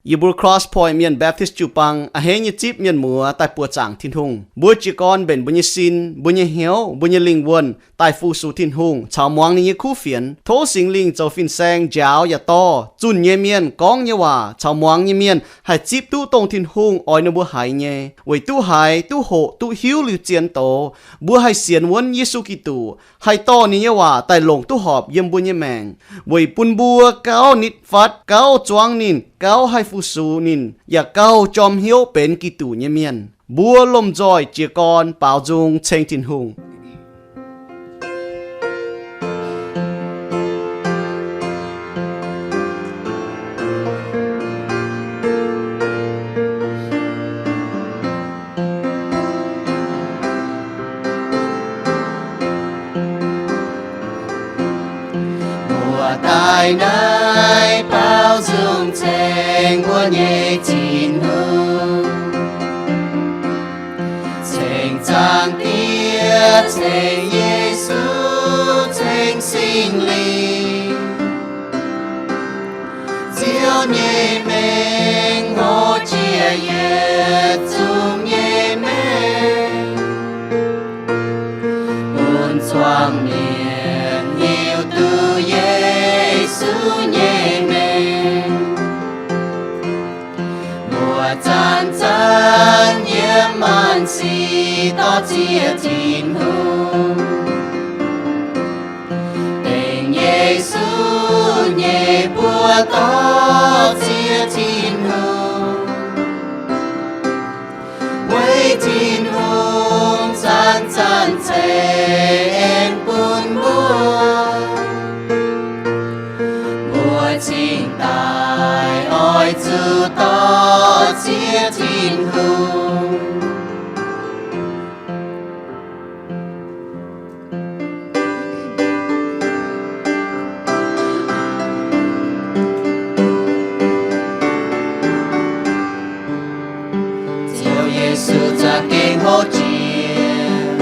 Yie mbuo Cross Point Mienh Baptist jiu-baang a'hneiv nyei zipv mienh muoz daaih buoqc zaangc Tin-Hungh. Mbuo jiez gorn mbenc mbuo nyei sin, mbuo nyei hnyouv, mbuo nyei lingh wuonh daaih fu-sux Tin-Hungh caux muangx ninh nyei kuv fienx. Tov Singx Lingh zoux fin-saeng njaaux yaac dorh zunh nyei mienh, gorngv nyei waac caux muangx nyei mienh haih zipv duqv dongh Tin-Hungh oix ninh mbuo haiz nyei. Weic duqv haiz, duqv hoqc, duqv hiuv liuz zien doz, mbuo haih sienx wuonv Yesu Giduc, haih dorh ninh nyei waac daaih longc duqv horpc yiem mbuo nyei maengc, weic bun mbuo gauh nitv fatv, gauh zuangv ninh, gauh haih fu-sux ninh, yaac gauh jorm hnyouv benx Giduc nyei mienh. Mbuo lomh nzoih jiez gorn baaux nzung ceng Tin-Hungh. Mbuo daaih naaiv baaux nzung ceng mbuo nyei Tin-Hungh, ceng Zaangc Diex, ceng Yesu, ceng Singx Lingh. Ziouv nyei mengh hlo jiex yietc zungv nyei mengh, bun zuangx mienh hiuv duqv Yesu nyei mengh. Mbuo zanc-zanc yiem maanc sic dorh ziex Tin-Hungh, dengv Yesu nyei buoz dorh ziex Tin-Hungh. Weic Tin-Hungh zanc-zanc ceix aengx bun mbuo, mbuo cingx daaih oix zuqc dorh ziex Tin-Hungh. Ziouv Yesu za'gengh hlo jiex,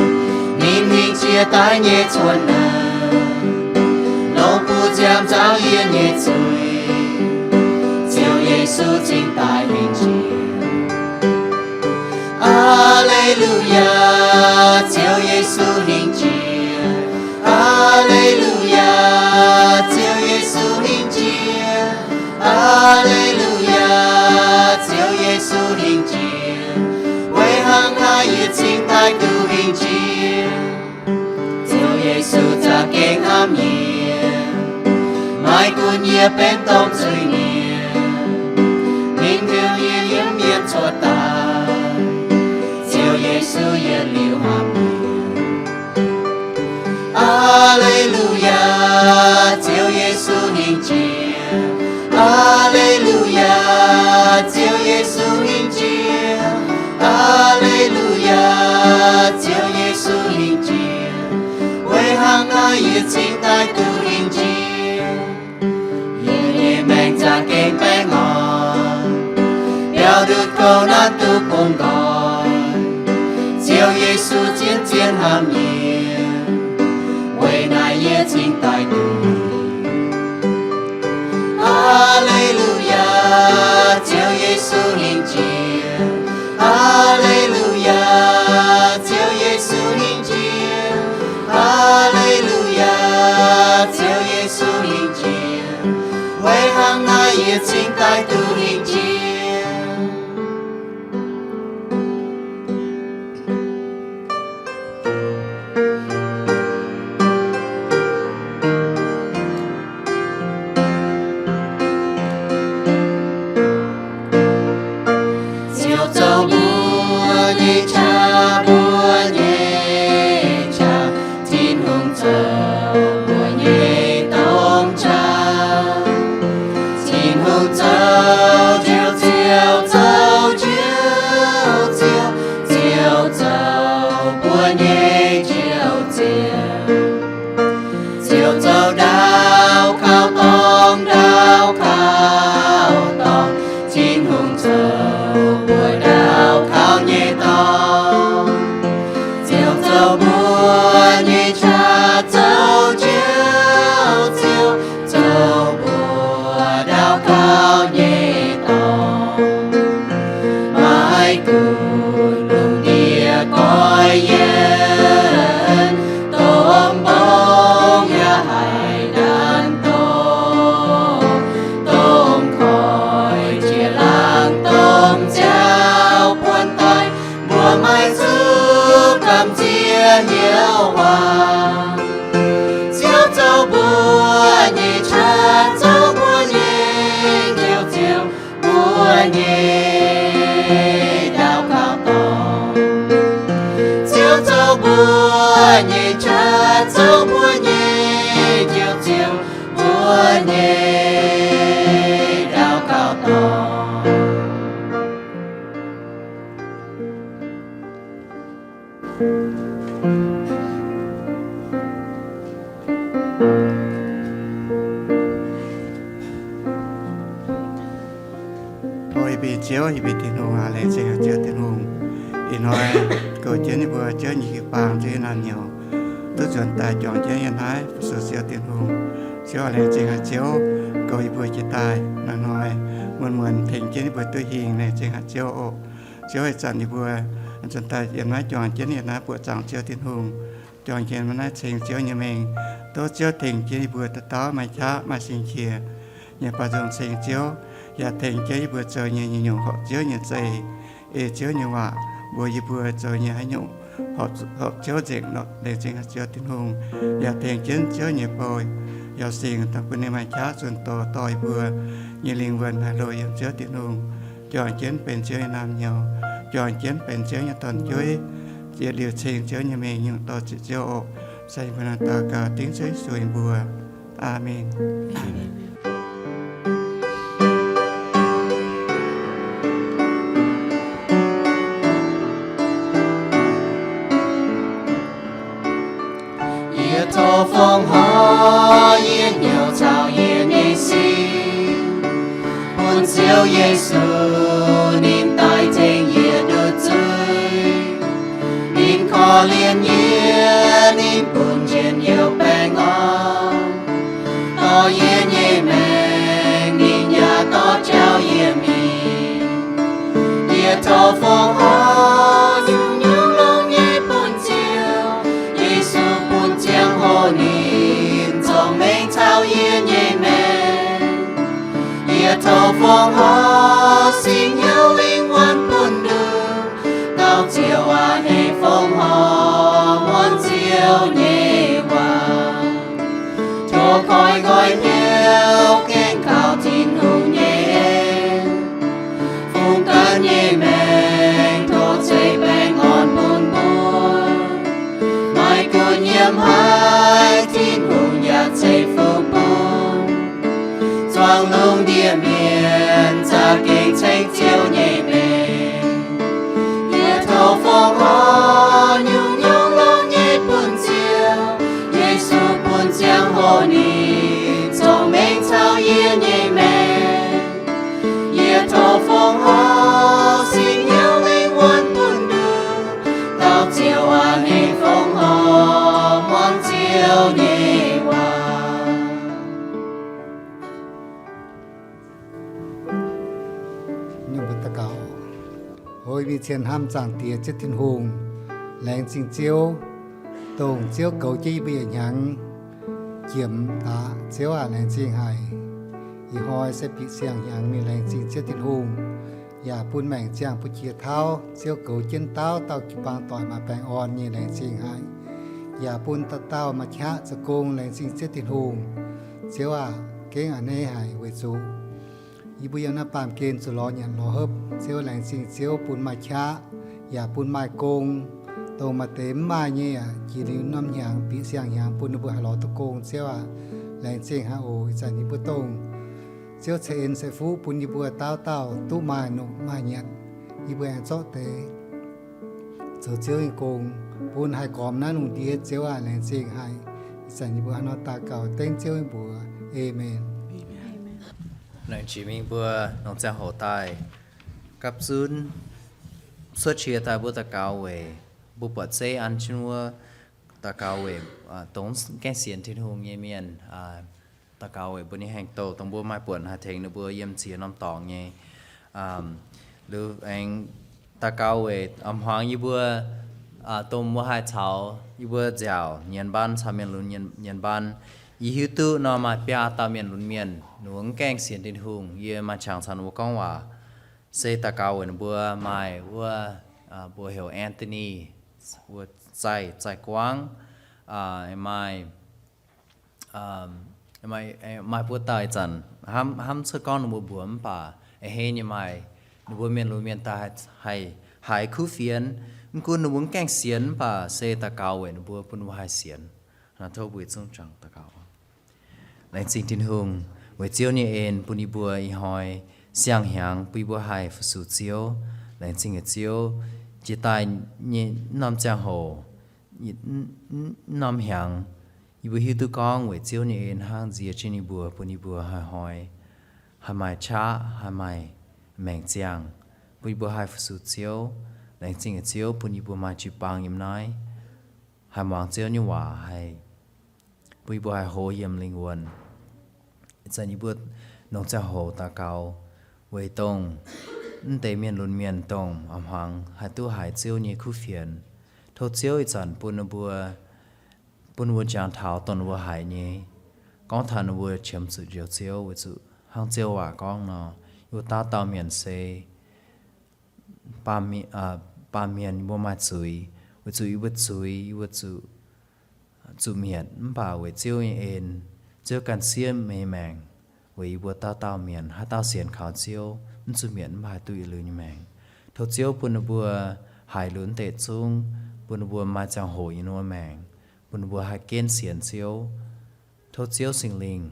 ninh hingh jiex daaih nyei cuotv naaic, longc buoz-nziaamv nzaaux yie nyei zuiz. Ziouv Yesu cingx daaih hingh jiex. Aa^le^lu^yaa, Ziouv Yesu hingh jiex. Aa^le^lu^yaa, Ziouv Yesu hingh jiex. Aa^le^lu^yaa, Ziouv Yesu hingh jiex. Weic hnangv naaiv yie cingx daaih duqv hingh jiex. Ziouv Yesu za'gengh hnamv yie, maiv gunv yie benx domh zuiz-mienh, ninh heuc yie yiem mienh cuotv daaih. Ziouv Yesu yietc liuz hnamv yie. Aa^le^lu^yaa, Ziouv Yesu hingh jiex. Aa^le^lu^yaa, Ziouv Yesu hingh jiex. Aa^le^lu^yaa, Ziouv Yesu hingh jiex. Weic hnangv naaiv yie cingx daaih duqv hingh jiex. Yie nyei maengc za'gengh baengh orn, biaux ndutc kouv naaiv duqv bungx nqoi. Ziouv Yesu zien-zien hnamv yie, weic naaiv yie cingx daaih duqv hingh. Aa^le^lu^yaa, Ziouv Yesu hingh jiex. Aa^le^lu^yaa, Ziouv Yesu hingh jiex. Aa^le^lu^yaa, Ziouv Yesu hingh jiex. Weic hnangv naaiv yie cingx daaih duqv hingh jiex. Ziouv zoux mbuo nyei qaqv, mbuo nyei qaqv. Tin-Hungh zoux mbuo nyei domh qaqv. Tin-Hungh zoux Njoux Ziouv, zoux Njoux Ziouv, Ziouv zoux mbuo nyei Njoux Ziouv. Ziouv zoux ndaauv kaux dorngx, ndaauv kaux dorngx. Tin-Hungh zoux mbuo ndaauv kaux nyei dorngx. Ziouv zoux mbuo nyei qaqv, zoux Njoux Ziouv, zoux mbuo ndaauv kaux nyei dorngx. Ziouv waac, Ziouv zoux mbuo nyei qaqv, zoux mbuo nyei Njoux Ziouv, mbuo nyei daux gaux dorngx. Ziouv zoux mbuo nyei qaqv, zoux mbuo nyei Njoux Ziouv, mbuo nyei daux gaux dorngx. Ov, yie mbuo Ziouv, yie mbuo Tin-Hungh aac, laengz zingh haic Ziouv Tin-Hungh. Ih hnoi goux jienv yie mbuo Ziouv nyei jiu-baang, Ziouv nyei naamh nyouz, duqv nzuonx daaih juangc jienv yiem naaiv fu-sux Ziouv Tin-Hungh. Ziouv aac, laengz zingh haic Ziouv, goux yie mbuo jiex daaih naaiv hnoi, muonz-muonz tengx jienv yie mbuo duqv hingh, laengz zingh haic Ziouv oc. Ziouv ih zanc yie mbuo nzuonx daaih yiem naaiv juangc jienv yiem naaiv buoqc zaangc Ziouv Tin-Hungh, juangc jienv naaiv ceng Ziouv nyei mengh. Tov Ziouv tengx jienv yie mbuo dauh dauh maaih qaqv maaih sin-qiex, nyiemc baaux nzung ceng Ziouv, yaac tengx jienv yie mbuo zoux nyei nyungc-nyungc horpc Ziouv nyei zeih, ei Ziouv nyei waac mbuox yie mbuo zoux nyei haaix nyungc horpc Ziouv nzengc nor, laengz zingh haic Ziouv Tin-Hungh. Yaac tengx jienv Ziouv nyei bou Yauh Singx daaih bun ninh maaih qaqv zunh doz dorh yie mbuo nyei lingh wuonh haih hlo yiem Ziouv Tin-Hungh, juangc jienv benx Ziouv nyei naamh nyouz, juangc jienv benx Ziouv nyei dorn-jueiv, yietc liuz ceng Ziouv nyei mengh nyungc dorh ziec Ziouv oc. Se yie mbuo naaiv daux gaux dengv Ziouv Yesu nyei mbuox. Aamen. Yie tov fongc horc yie hnyouv caux yie nyei sin, bun Ziouv Yesu ninh daaih tengx yie nduqc zuiz. Ninh korv-lienh yie, ninh bun njien-youh baengh orn, dorh yie nyei maengc ninh yaac dorh jauv yie mingh. Yie tov fongc horc nyungc-nyungc longx nyei bun Ziouv Yesu, bun ziangh hoc ninh zorngh mengh caux yie nyei maengc. Yie tov fongc horc singx hnyouv lingh wuonh bun nduqc. Gauh Ziouv aac, haiz fongc horc muonz Ziouv nyei waac. Tov koi nqoi hnyouv gaengh kaux Tin-Hungh nyei en, fungx ganh nyei maengc tov ceix baengh orn bun mbuo. Maaih gu'nyuoz haic Tin-Hungh yaac ceix fuqv bun, zuangx lungh ndiev mienh za'gengh ceng Ziouv nyei mengh. Yie tov fongc horc nyungc-nyungc longx nyei bun Ziouv Yesu, bun ziangh hoc ninh zorngh mengh caux yie nyei maengc. Yie tov fongc horc singx hnyouv lingh wuonh bun nduqc. Gauh Ziouv aac, haiz fongc horc muonz Ziouv nyei waac. Mbuo daux gaux. O yie mbuo cien hnamv Zaangc Diex Ziouv Tin-Hungh, laengz zingh Ziouv, dongh Ziouv goux jienv yie mbuo yietc hnyangx jiem daaih. Ziouv aac, laengz zingh haic. Ih hnoi se bieqc siang-hnyangx mingh, laengz zingh Ziouv Tin-Hungh, yaac bun maengc ziangh bun jiex tauv. Ziouv goux jienv dauh dauh jiu-baang doic maaih baengh orn nyei, laengz zingh haic. Yaac bun dauh dauh maaih qaqv zoux gong, laengz zingh Ziouv Tin-Hungh. Ziouv aac, gengh a'hneiv haic weic zuqc yie mbuo yiem naaiv baamh gen zuqc lorz nyanc lorz hopv. Ziouv, laengz zingh Ziouv bun maaih qaqv, yaac bun maaih gong. Dongh maaih deix mv maaih nyei aac, jiex liuz norm hnyangx bieqc siang-hnyangx bun ninh mbuo haih lorz duqv gong. Ziouv aac, laengz zingh haic oc. Ih zanc yie mbuo dongh Ziouv ceix en ceix fuqv bun yie mbuo dauh dauh duqv maaih nongc maaih nyanc, yie mbuo aengx zorqv deix zoux Ziouv nyei gong, bun haih gormx naaiv lungh ndiev. Ziouv aac, laengz zingh haic. Ih zanc yie mbuo hnangv nor daux gaux dengv Ziouv nyei mbuox. Aamen. Laengz zingh mingh mbuo longc ziangh hoc daaih gapv zunv cuotv qiex daaih mbuo daux gaux weic mbuo buatc zeiv an jienv wuov, daux gaux weic dongh gaengh sienx Tin-Hungh nyei mienh, daux gaux weic mbuo nyei haaix dauh dongh mbuo maaih buonc haih tengx ninh mbuo yiem ziex norm dorngx nyei. Liuz aengx daux gaux weic a'hmuangx yie mbuo, dongh mbuo haih caux yie mbuo nziaauc nyienx mbaan, caux mienh lunx nyienx mbaan. Yie hiuv duqv nor maaih biaa dauh mienh lunx mienh, ninh mbuo mv gaengh sienx Tin-Hungh. Yie maaih qangx caux ninh mbuo gorngv waac, se daux gaux weic ninh mbuo. Maaih wuov, mbuo heuc Anthony, wuov zaih, zaih guangv, maaih, maaih buo dauh ih zanc hnamv, hnamv cuotv gorngv ninh mbuo mbuox mv baac a'hneiv nyei maaih ninh mbuo mienh lunx mienh daaih haih haiz kuv fienx. Mv gunv ninh mbuo mv gaengh sienx mv baac se daux gaux weic ninh mbuo bun ninh mbuo haih sienx. Tov mbuo yietc zungv daux gaux. Laengz zingh Tin-Hungh weic Ziouv nyei en bun yie mbuo ih hnoi siang-hnyangx bun yie mbuo haih fu-sux Ziouv. Laengz zingh Ziouv, jiex daaih nyei norm ziangh hoc, norm hnyangx, yie mbuo hiuv duqv gorngv weic Ziouv nyei en hnangv nziex jienv yie mbuo, bun yie mbuo haih hnoi haih maaih qaqv, haih maaih maengc ziangh, bun yie mbuo haih fu-sux Ziouv. Laengz zingh Ziouv bun yie mbuo maaih jiu-baang yiem naaiv, haih muangx Ziouv nyei waac, haih bun yie mbuo haih hoz yiem lingh wuonh. Ih zanc yie mbuo longc ziangh hoc daux gaux weic dongh mv deix mienh lunx mienh dongh a'hmuangx haih duqv haiz Ziouv nyei kuv fienx. Tov Ziouv ih zanc bun ninh mbuo, bun ninh mbuo jangx taux dongh ninh mbuo haiz nyei, gorngv taux ninh mbuo qiemx zuqc njoux Ziouv, weic zuqc hnangv Ziouv waac gorngv nor, yie mbuo dauh dauh mienh se baamh mienh, yie mbuo maaih zuiz, weic zuqc yie mbuo zuiz yie mbuo zuqc, zuqc mietc, mv baac weic Ziouv nyei en, Ziouv ganh siev meih maengc, weic yie mbuo dauh dauh mienh haaix dauh sienx kaux Ziouv mv zuqc mietc mv baac haih duqv yietc liuz nyei maengc. Tov Ziouv bun ninh mbuo haiz lunx deix zungv, bun ninh mbuo maaih ziangh hoc yiem ninh mbuo maengc, bun ninh mbuo haih genv sienx Ziouv. Tov Ziouv Singx Lingh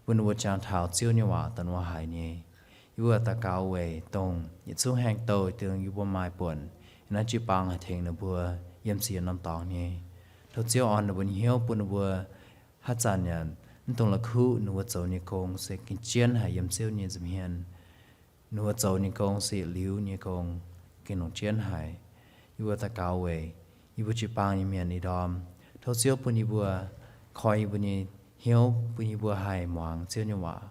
bun ninh mbuo jangx taux Ziouv nyei waac dongh ninh mbuo haiz nyei. Yie mbuo daux gaux weic dongh yietc zungv haaix dauh dongh yie mbuo maaih buonc yiem naaiv jiu-baang haih tengx ninh mbuo yiem ziex norm dorngx nyei. Tov Ziouv orn ninh mbuo nyei hnyouv bun ninh mbuo haaix zanc yaac mv dungx la'kuqv ninh mbuo zoux nyei gong se gengh jienv haic yiem Ziouv nyei nza'hmien. Ninh mbuo zoux nyei gong se yietc liuz nyei gong, gengh longc jienv haic. Yie mbuo daux gaux weic yie mbuo jiu-baang nyei mienh ih ndorm. Tov Ziouv bun yie mbuo koi yie mbuo nyei hnyouv, bun yie mbuo haih muangx Ziouv nyei waac,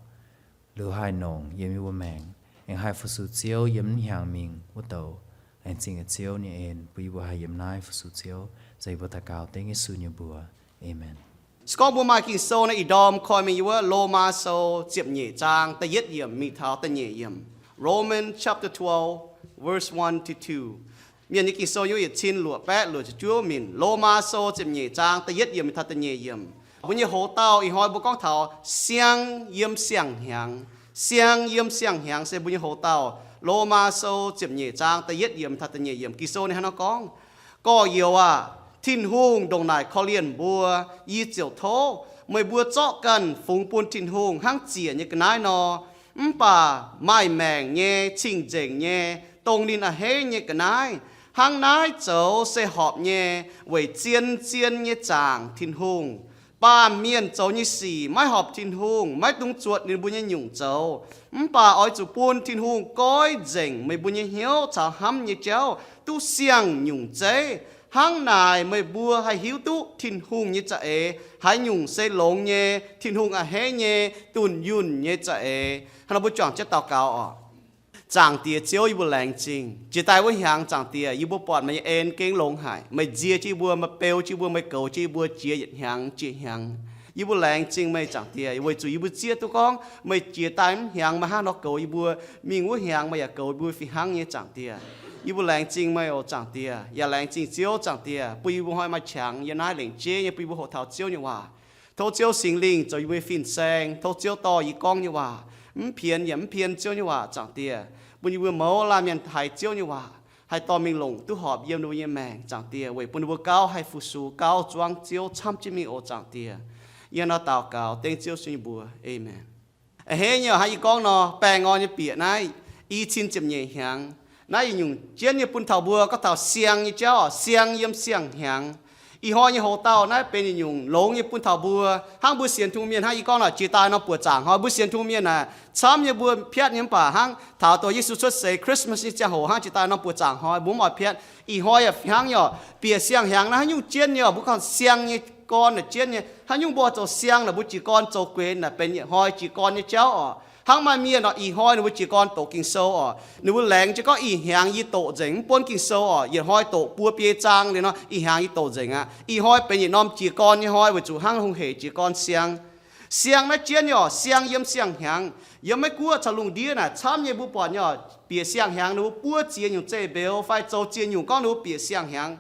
liuz haih nongc yiem yie mbuo maengc, aengx haih fu-sux Ziouv yiem hnyangx mingh wuov douc. Laengz zingh Ziouv nyei en bun yie mbuo haih yiem naaiv fu-sux Ziouv. Za'gengh yie mbuo daux gaux dengv Yesu nyei mbuox. Aamen. Se gorngv mbuo maaih Ging-Sou naaiv ih ndorm koi mingh yiem wuov Lomaa Sou ziepc nyeic zaang da'yietv yiemc mingh taux da'nyeic yiemc. Romans chapter twelve, verse one to two. Mienh nyei Ging-Sou yiem yietc cin luoqc baeqv luoqc ziepc juov minc. Lomaa Sou ziepc nyeic zaang da'yietv yiemc mingh taux da'nyeic yiemc. Mbuo nyei hoc-dauh ih hnoi mbuo gorngv taux siang yiem siang-hnyangx. Siang yiem siang-hnyangx se mbuo nyei hoc-dauh. Lomaa Sou ziepc nyeic zaang da'yietv yiemc mingh taux da'nyeic yiemc. Ging-Sou ninh hnangv naaiv gorngv, Gorx-youz aah! Tin-Hungh ndongc naaic korv-lienh mbuo. Yie ziouc tov meih mbuo zorqv ganh fungx bun Tin-Hungh hnangv ziec nyei ga'naaiv nor, mv baac maaih maengc nyei, cing-nzengc nyei, dongh ninh a'hneiv nyei ga'naaiv. Hnangv naaiv zoux se horpc nyei, weic zien-zien nyei zaangc Tin-Hungh. Baamh mienh zoux nyei sic maiv horpc Tin-Hungh, maiv dungx zuotc ninh mbuo nyei nyungc zoux. Mv baac oix zuqc bun Tin-Hungh goiv nzengc meih mbuo nyei hnyouv caux hnamv nyei jauv duqv siang-nyungc zeiv. Hnangv naaic meih mbuo haih hiuv duqv Tin-Hungh nyei za'eix haaix nyungc se longx nyei, Tin-Hungh a'hneiv nyei, dunh yunh nyei za'eix. Hnangv nor mbuo juangc jienv daux gaux oc. Zaangc Diex Ziouv, yie mbuo laengz zingh jiex daaih wuov hnyangx. Zaangc Diex, yie mbuo buatc meih nyei en gengh longx haic. Meih nzie jienv yie mbuo, meih beu jienv yie mbuo, meih goux jienv yie mbuo jiex yietc hnyangx jiex hnyangx. Yie mbuo laengz zingh meih, Zaangc Diex, weic zuqc yie mbuo zieqv duqv gorngv meih jiex daaih wuov hnyangx meih hnangv nor goux yie mbuo. Mingh wuov hnyangx meih yaac goux yie mbuo fih hnangv nyei, Zaangc Diex. Yie mbuo laengz zingh meih oc, Zaangc Diex, yaac laengz zingh Ziouv, Zaangc Diex, bun yie mbuo hnoi maaih qangx yiem naaiv lengc jeiv nyei bun yie mbuo hoqc taux Ziouv nyei waac. Tov Ziouv Singx Lingh zoux yie mbuo nyei fin-saeng. Tov Ziouv dorh yie gorngv nyei waac mv pienx yaac mv pien Ziouv nyei waac, Zaangc Diex, bun yie mbuo mouz laanh mienh haiz Ziouv nyei waac haih dorh mingh longc duqv horpc yiem ninh mbuo nyei maengc, Zaangc Diex, weic bun ninh mbuo gauh haih fu-sux, gauh zuangv Ziouv camv jienv mingh oc, Zaangc Diex. Yie hnangv nor daux gaux dengv Ziouv Yesu nyei mbuox. Aamen. A'hneiv nyei oc, hnangv yie gorngv nor, baengh orn nyei bieqc naaiv i cin ziepc nyeic hnyangx. Naaiv yietc nyungc jienv nyei bun taux mbuo gorngv taux siang nyei jauv oc, siang yiem siang-hnyangx. Ih hnoi nyei hoc-dauh naaiv benx yietc nyungc longx nyei bun taux mbuo. Hnangv mbuo sienx Tin-Hungh mienh hnangv yie gorngv naaic, jiex daaih norm buoqc zaangc hnoi mbuo sienx Tin-Hungh mienh naaic camv nyei mbuo piatv nyei, mv baac hnangv taux dongh Yesu cuotv seix Christmas nyei ziangh hoc hnangv jiex daaih norm buoqc zaangc hnoi mbuo mv oix piatv. Ih hnoi yaac fih hnangv nyei oc, bieqc siang-hnyangx naaiv haaix nyungc jienv nyei oc, mbuo gorngv siang nyei gorn naaic jienv nyei. Haaix nyungc mbuo oix zoux siang naaic mbuo jiez gorn zoux guenx naaic benx yietc hnoi jiez gorn nyei jauv oc. Hnangv maaih mienh oc, ih hnoi ninh mbuo jiez gorn doqc Ging-Sou oc, ninh mbuo laengz jienv gorngv ih hnyangx yie doqc nzengc mv buonv Ging-Sou oc, yietc hnoi doqc buo biei zaang liuz nor ih hnyangx yie doqc nzengc aqv. Ih hnoi benx yietc norm jiez gorn nyei hnoi weic zuqc hnangv hungh hec jiez gorn siang. Siang naaiv jienv nyei oc, siang yiem siang-hnyangx. Yiem Meiv Guoqv caux lungh ndiev naaic camv nyei mbuo buatc nyei oc, bieqc siang-hnyangx ninh mbuo buov ziex nyungc zeiv-mbeux fai zoux ziex nyungc gorngv ninh mbuo bieqc siang-hnyangx.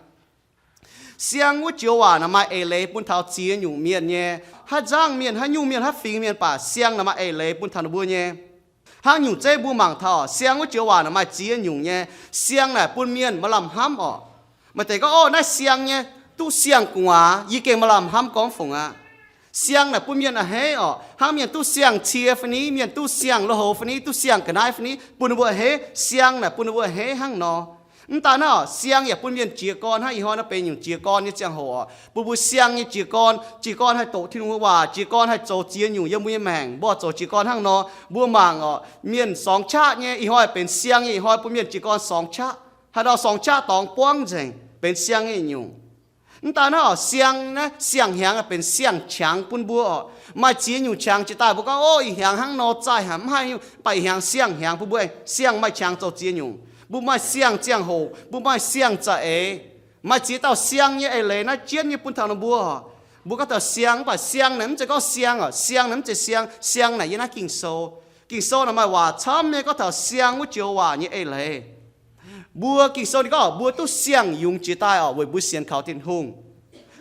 Siang wuov joux waac naaic maaih eix leiz bun taux ziex nyungc mienh nyei. Haaix nzangv mienh, haaix nyungc mienh, haaix fingx mienh baac siang naaic maaih eix leiz bun taux ninh mbuo nyei. Hnangv nyungc zeiv mbuo mangc taux siang wuov joux waac naaic maaih ziex nyungc nyei. Siang naaic bun mienh maaih lamh hnamv orqc. Maaih deix gorngv, Ov, naaiv siang nyei, duqv siang-gu'nguaaz, yie gengh maaih lamh hnamv gorngv fungc aqv. Siang naaic bun mienh a'hneiv orqc. Hnangv mienh duqv siang-cie fai ni, mienh duqv siang-lo houx fai ni, duqv siang-ga'naaiv fai ni, bun ninh mbuo a'hneiv. Siang naaic bun ninh mbuo a'hneiv hnangv nor. Mv daaih naaiv orqc, siang yaac bun mienh jiez gorn hnangv ih hnoi naaiv benx nyungc jiez gorn nyei ziangh hoc orqc, bun mbuo siang nyei jiez gorn. Jiez gorn haih doqc Tin-Hungh nyei waac, jiez gorn haih zoux ziex nyungc yiem mbuo nyei maengc. Mbuo oix zoux jiez gorn hnangv nor, mbuo mangc orqc, mienh sorngx qaqv nyei, ih hnoi benx siang nyei, ih hnoi bun mienh jiez gorn sorngx qaqv. Haaix dauh sorngx qaqv dorngx buangv nzengc, benx siang nyei nyungc. Mv daaih naaiv orqc, siang naaiv siang-hnyangx benx siang-qangx bun mbuo orqc. Maaih ziex nyungc qangx jiex daaih mbuo gorngv, Ov, ih hnyangx hnangv nor zaih haic, mv haih nyungc, mv baac ih hnyangx siang-hnyangx bun mbuo aengx siang maaih qangx zoux ziex nyungc. Mbuo maaih siang ziangh hoc, mbuo maaih siang za'eix. Maaih ziex dauh siang nyei eix leiz naaiv jienv nyei bun taux ninh mbuo. Mbuo gorngv taux siang, mv baac siang naaic mv zeiz gorngv siang orqc, siang naaic mv zeiz siang. Siang naaic yiem naaiv Ging-Sou. Ging-Sou naaic maaih waac camv nyei gorngv taux siang wuov joux waac nyei eix leiz. Mbuo Ging-Sou ninh gorngv mbuo duqv siang-yungz jiex daaih orqc, weic mbuo sienx kaux Tin-Hungh.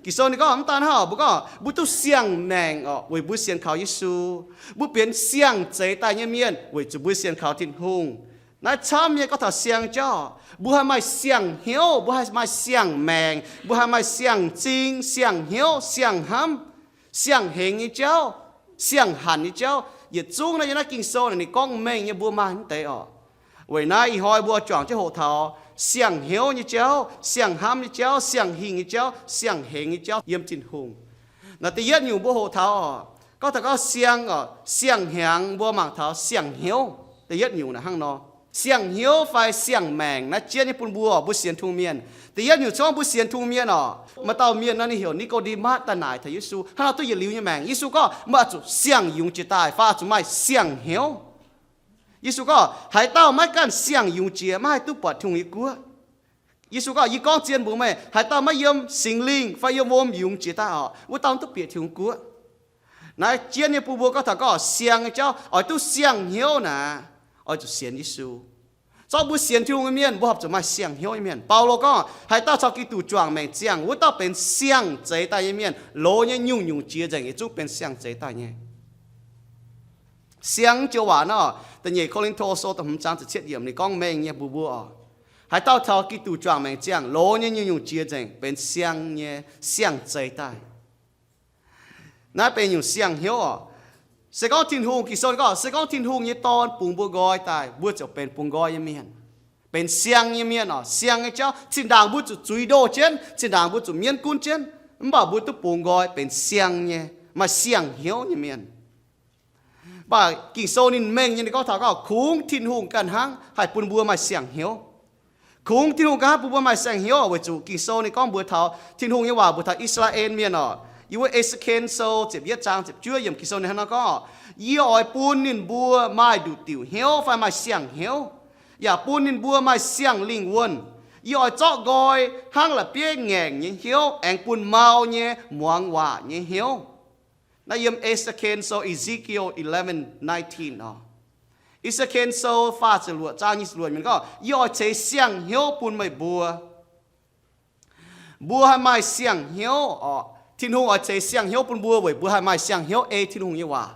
Ging-Sou ninh gorngv mv daan hnangv orqc, mbuo gorngv mbuo duqv siang-maengc orqc, weic mbuo sienx kaux Yesu. Mbuo benx siang-zeix daaih nyei mienh weic zuqc mbuo sienx kaux Tin-Hungh. Naaiv camv nyei gorngv taux siang jauv. Mbuo haih maaih siang-hnyouv, mbuo haih maaih siang-maengc, mbuo haih maaih siang-zing, siang-hnyouv, siang-hnamv, siang-hengx nyei jauv, siang-hanc nyei jauv. Yietc zungv naaiv yiem naaiv Ging-Sou naaic ninh gorngv mengh nyei mbuo maaih mv deix orqc. Weic naaiv ih hnoi mbuo juangc jienv hoqc taux siang-hnyouv nyei jauv, siang-hnamv nyei jauv, siang-hingh nyei jauv, siang-hengx nyei jauv yiem Tin-Hungh. Naaiv da'yietv nyungc mbuo hoqc taux orqc, gorngv taux gorngv siang orqc, siang-hnyangx mbuo mangc taux siang-hnyouv. Da'yietv nyungc naaic hnangv nor. Siang-hnyouv fai siang-maengc naaiv jienv nyei bun mbuo, mbuo sienx Tin-Hungh mienh. Da'yietv nyungc gorngv mbuo sienx Tin-Hungh mienh orqc, maaih dauh mienh nor ninh heuc Ni^ko^nde^matv daaih naaic taux Yesu, hnangv nor duqv yietc liuz nyei maengc. Yesu gorngv, meih oix zuqc siang-yungz jiex daaih fai oix zuqc maaih siang-hnyouv. Yesu gorngv, haaix dauh maiv ganh siang-yungz jiex, maiv haih duqv buatc Tin-Hungh nyei guoqv. Yesu gorngv, yie gorngv zien mbuox meih, haaix dauh maiv yiem Singx Lingh fai yiem wuom yungz jiex daaih orqc, wuov dauh mv duqv bieqc Tin-Hungh guoqv. Naaiv jienv nyei bun mbuo gorngv taux gorngv siang nyei jauv oix duqv siang-hnyouv naaic, oix zuqc sienx Yesu. Zorqv mbuo sienx Tin-Hungh nyei mienh, mbuo horpc zuqc maaih siang-hnyouv nyei mienh. Baulo gorngv, haaix dauh caux Giduc juangc maengc ziangh, wuov dauh benx siang-zeix daaih nyei mienh. Loz nyei nyungc-nyungc jiex nzengc yietc zungv benx siang-zeix daaih nyei. Siang joux waac nor, da'nyeic Ko^lin^to Sou da'hmz zaang ziepc cietv yiemc ninh gorngv mengh nyei mbuox mbuo oc, haaix dauh caux Giduc juangc maengc ziangh, loz nyei nyungc-nyungc jiex nzengc benx siang nyei, siang-zeix daaih. Naaiv benx nyungc siang-hnyouv oc. Se gorngv Tin-Hungh, Ging-Sou gorngv, se gorngv Tin-Hungh nyei Dorn bungx mbuo nqoi daaih, mbuo ziouc benx bungx nqoi nyei mienh, benx siang nyei mienh oc. Siang nyei jauv, zinh ndaangc mbuo zuqc zuiz ndoh jienv, zinh ndaangc mbuo zuqc mienv gunv jienv, mv baac mbuo duqv bungx nqoi benx siang nyei, maaih siang-hnyouv nyei mienh. Mv baac Ging-Sou ninh mengh nyei, ninh gorngv taux gorngv kungx Tin-Hungh ganh hnangv haih bun mbuo maaih siang-hnyouv. Kungx Tin-Hungh ganh hnangv bun mbuo maaih siang-hnyouv weic zuqc Ging-Sou ninh gorngv mbuox taux Tin-Hungh nyei waac mbuox taux I^saa^laa^en Mienh oc. Yiem wuov Esekiel Sou ziepc yietv zaang ziepc juov yiemc Ging-Sou ninh hnangv nor gorngv, Yie oix bun ninh mbuo maaih nduqc diuc hnyouv fai maaih siang-hnyouv, yaac bun ninh mbuo maaih siang-lingh wuonh. Yie oix zorqv nqoi hnangv la'bieiv ngaengc nyei hnyouv aengx bun mau nyei muangx waac nyei hnyouv. Naaiv yiem Esekiel Sou, Ezekiel eleven nineteen oc. Esekiel Sou faah ziepc luoqc zaang nyic ziepc luoqc mienh gorngv, Yie oix ceix siang-hnyouv bun meih mbuo. Mbuo haih maaih siang-hnyouv oc. Tin-Hungh oix ceix siang-hnyouv bun mbuo weic mbuo haih maaih siang-hnyouv ei Tin-Hungh nyei waac.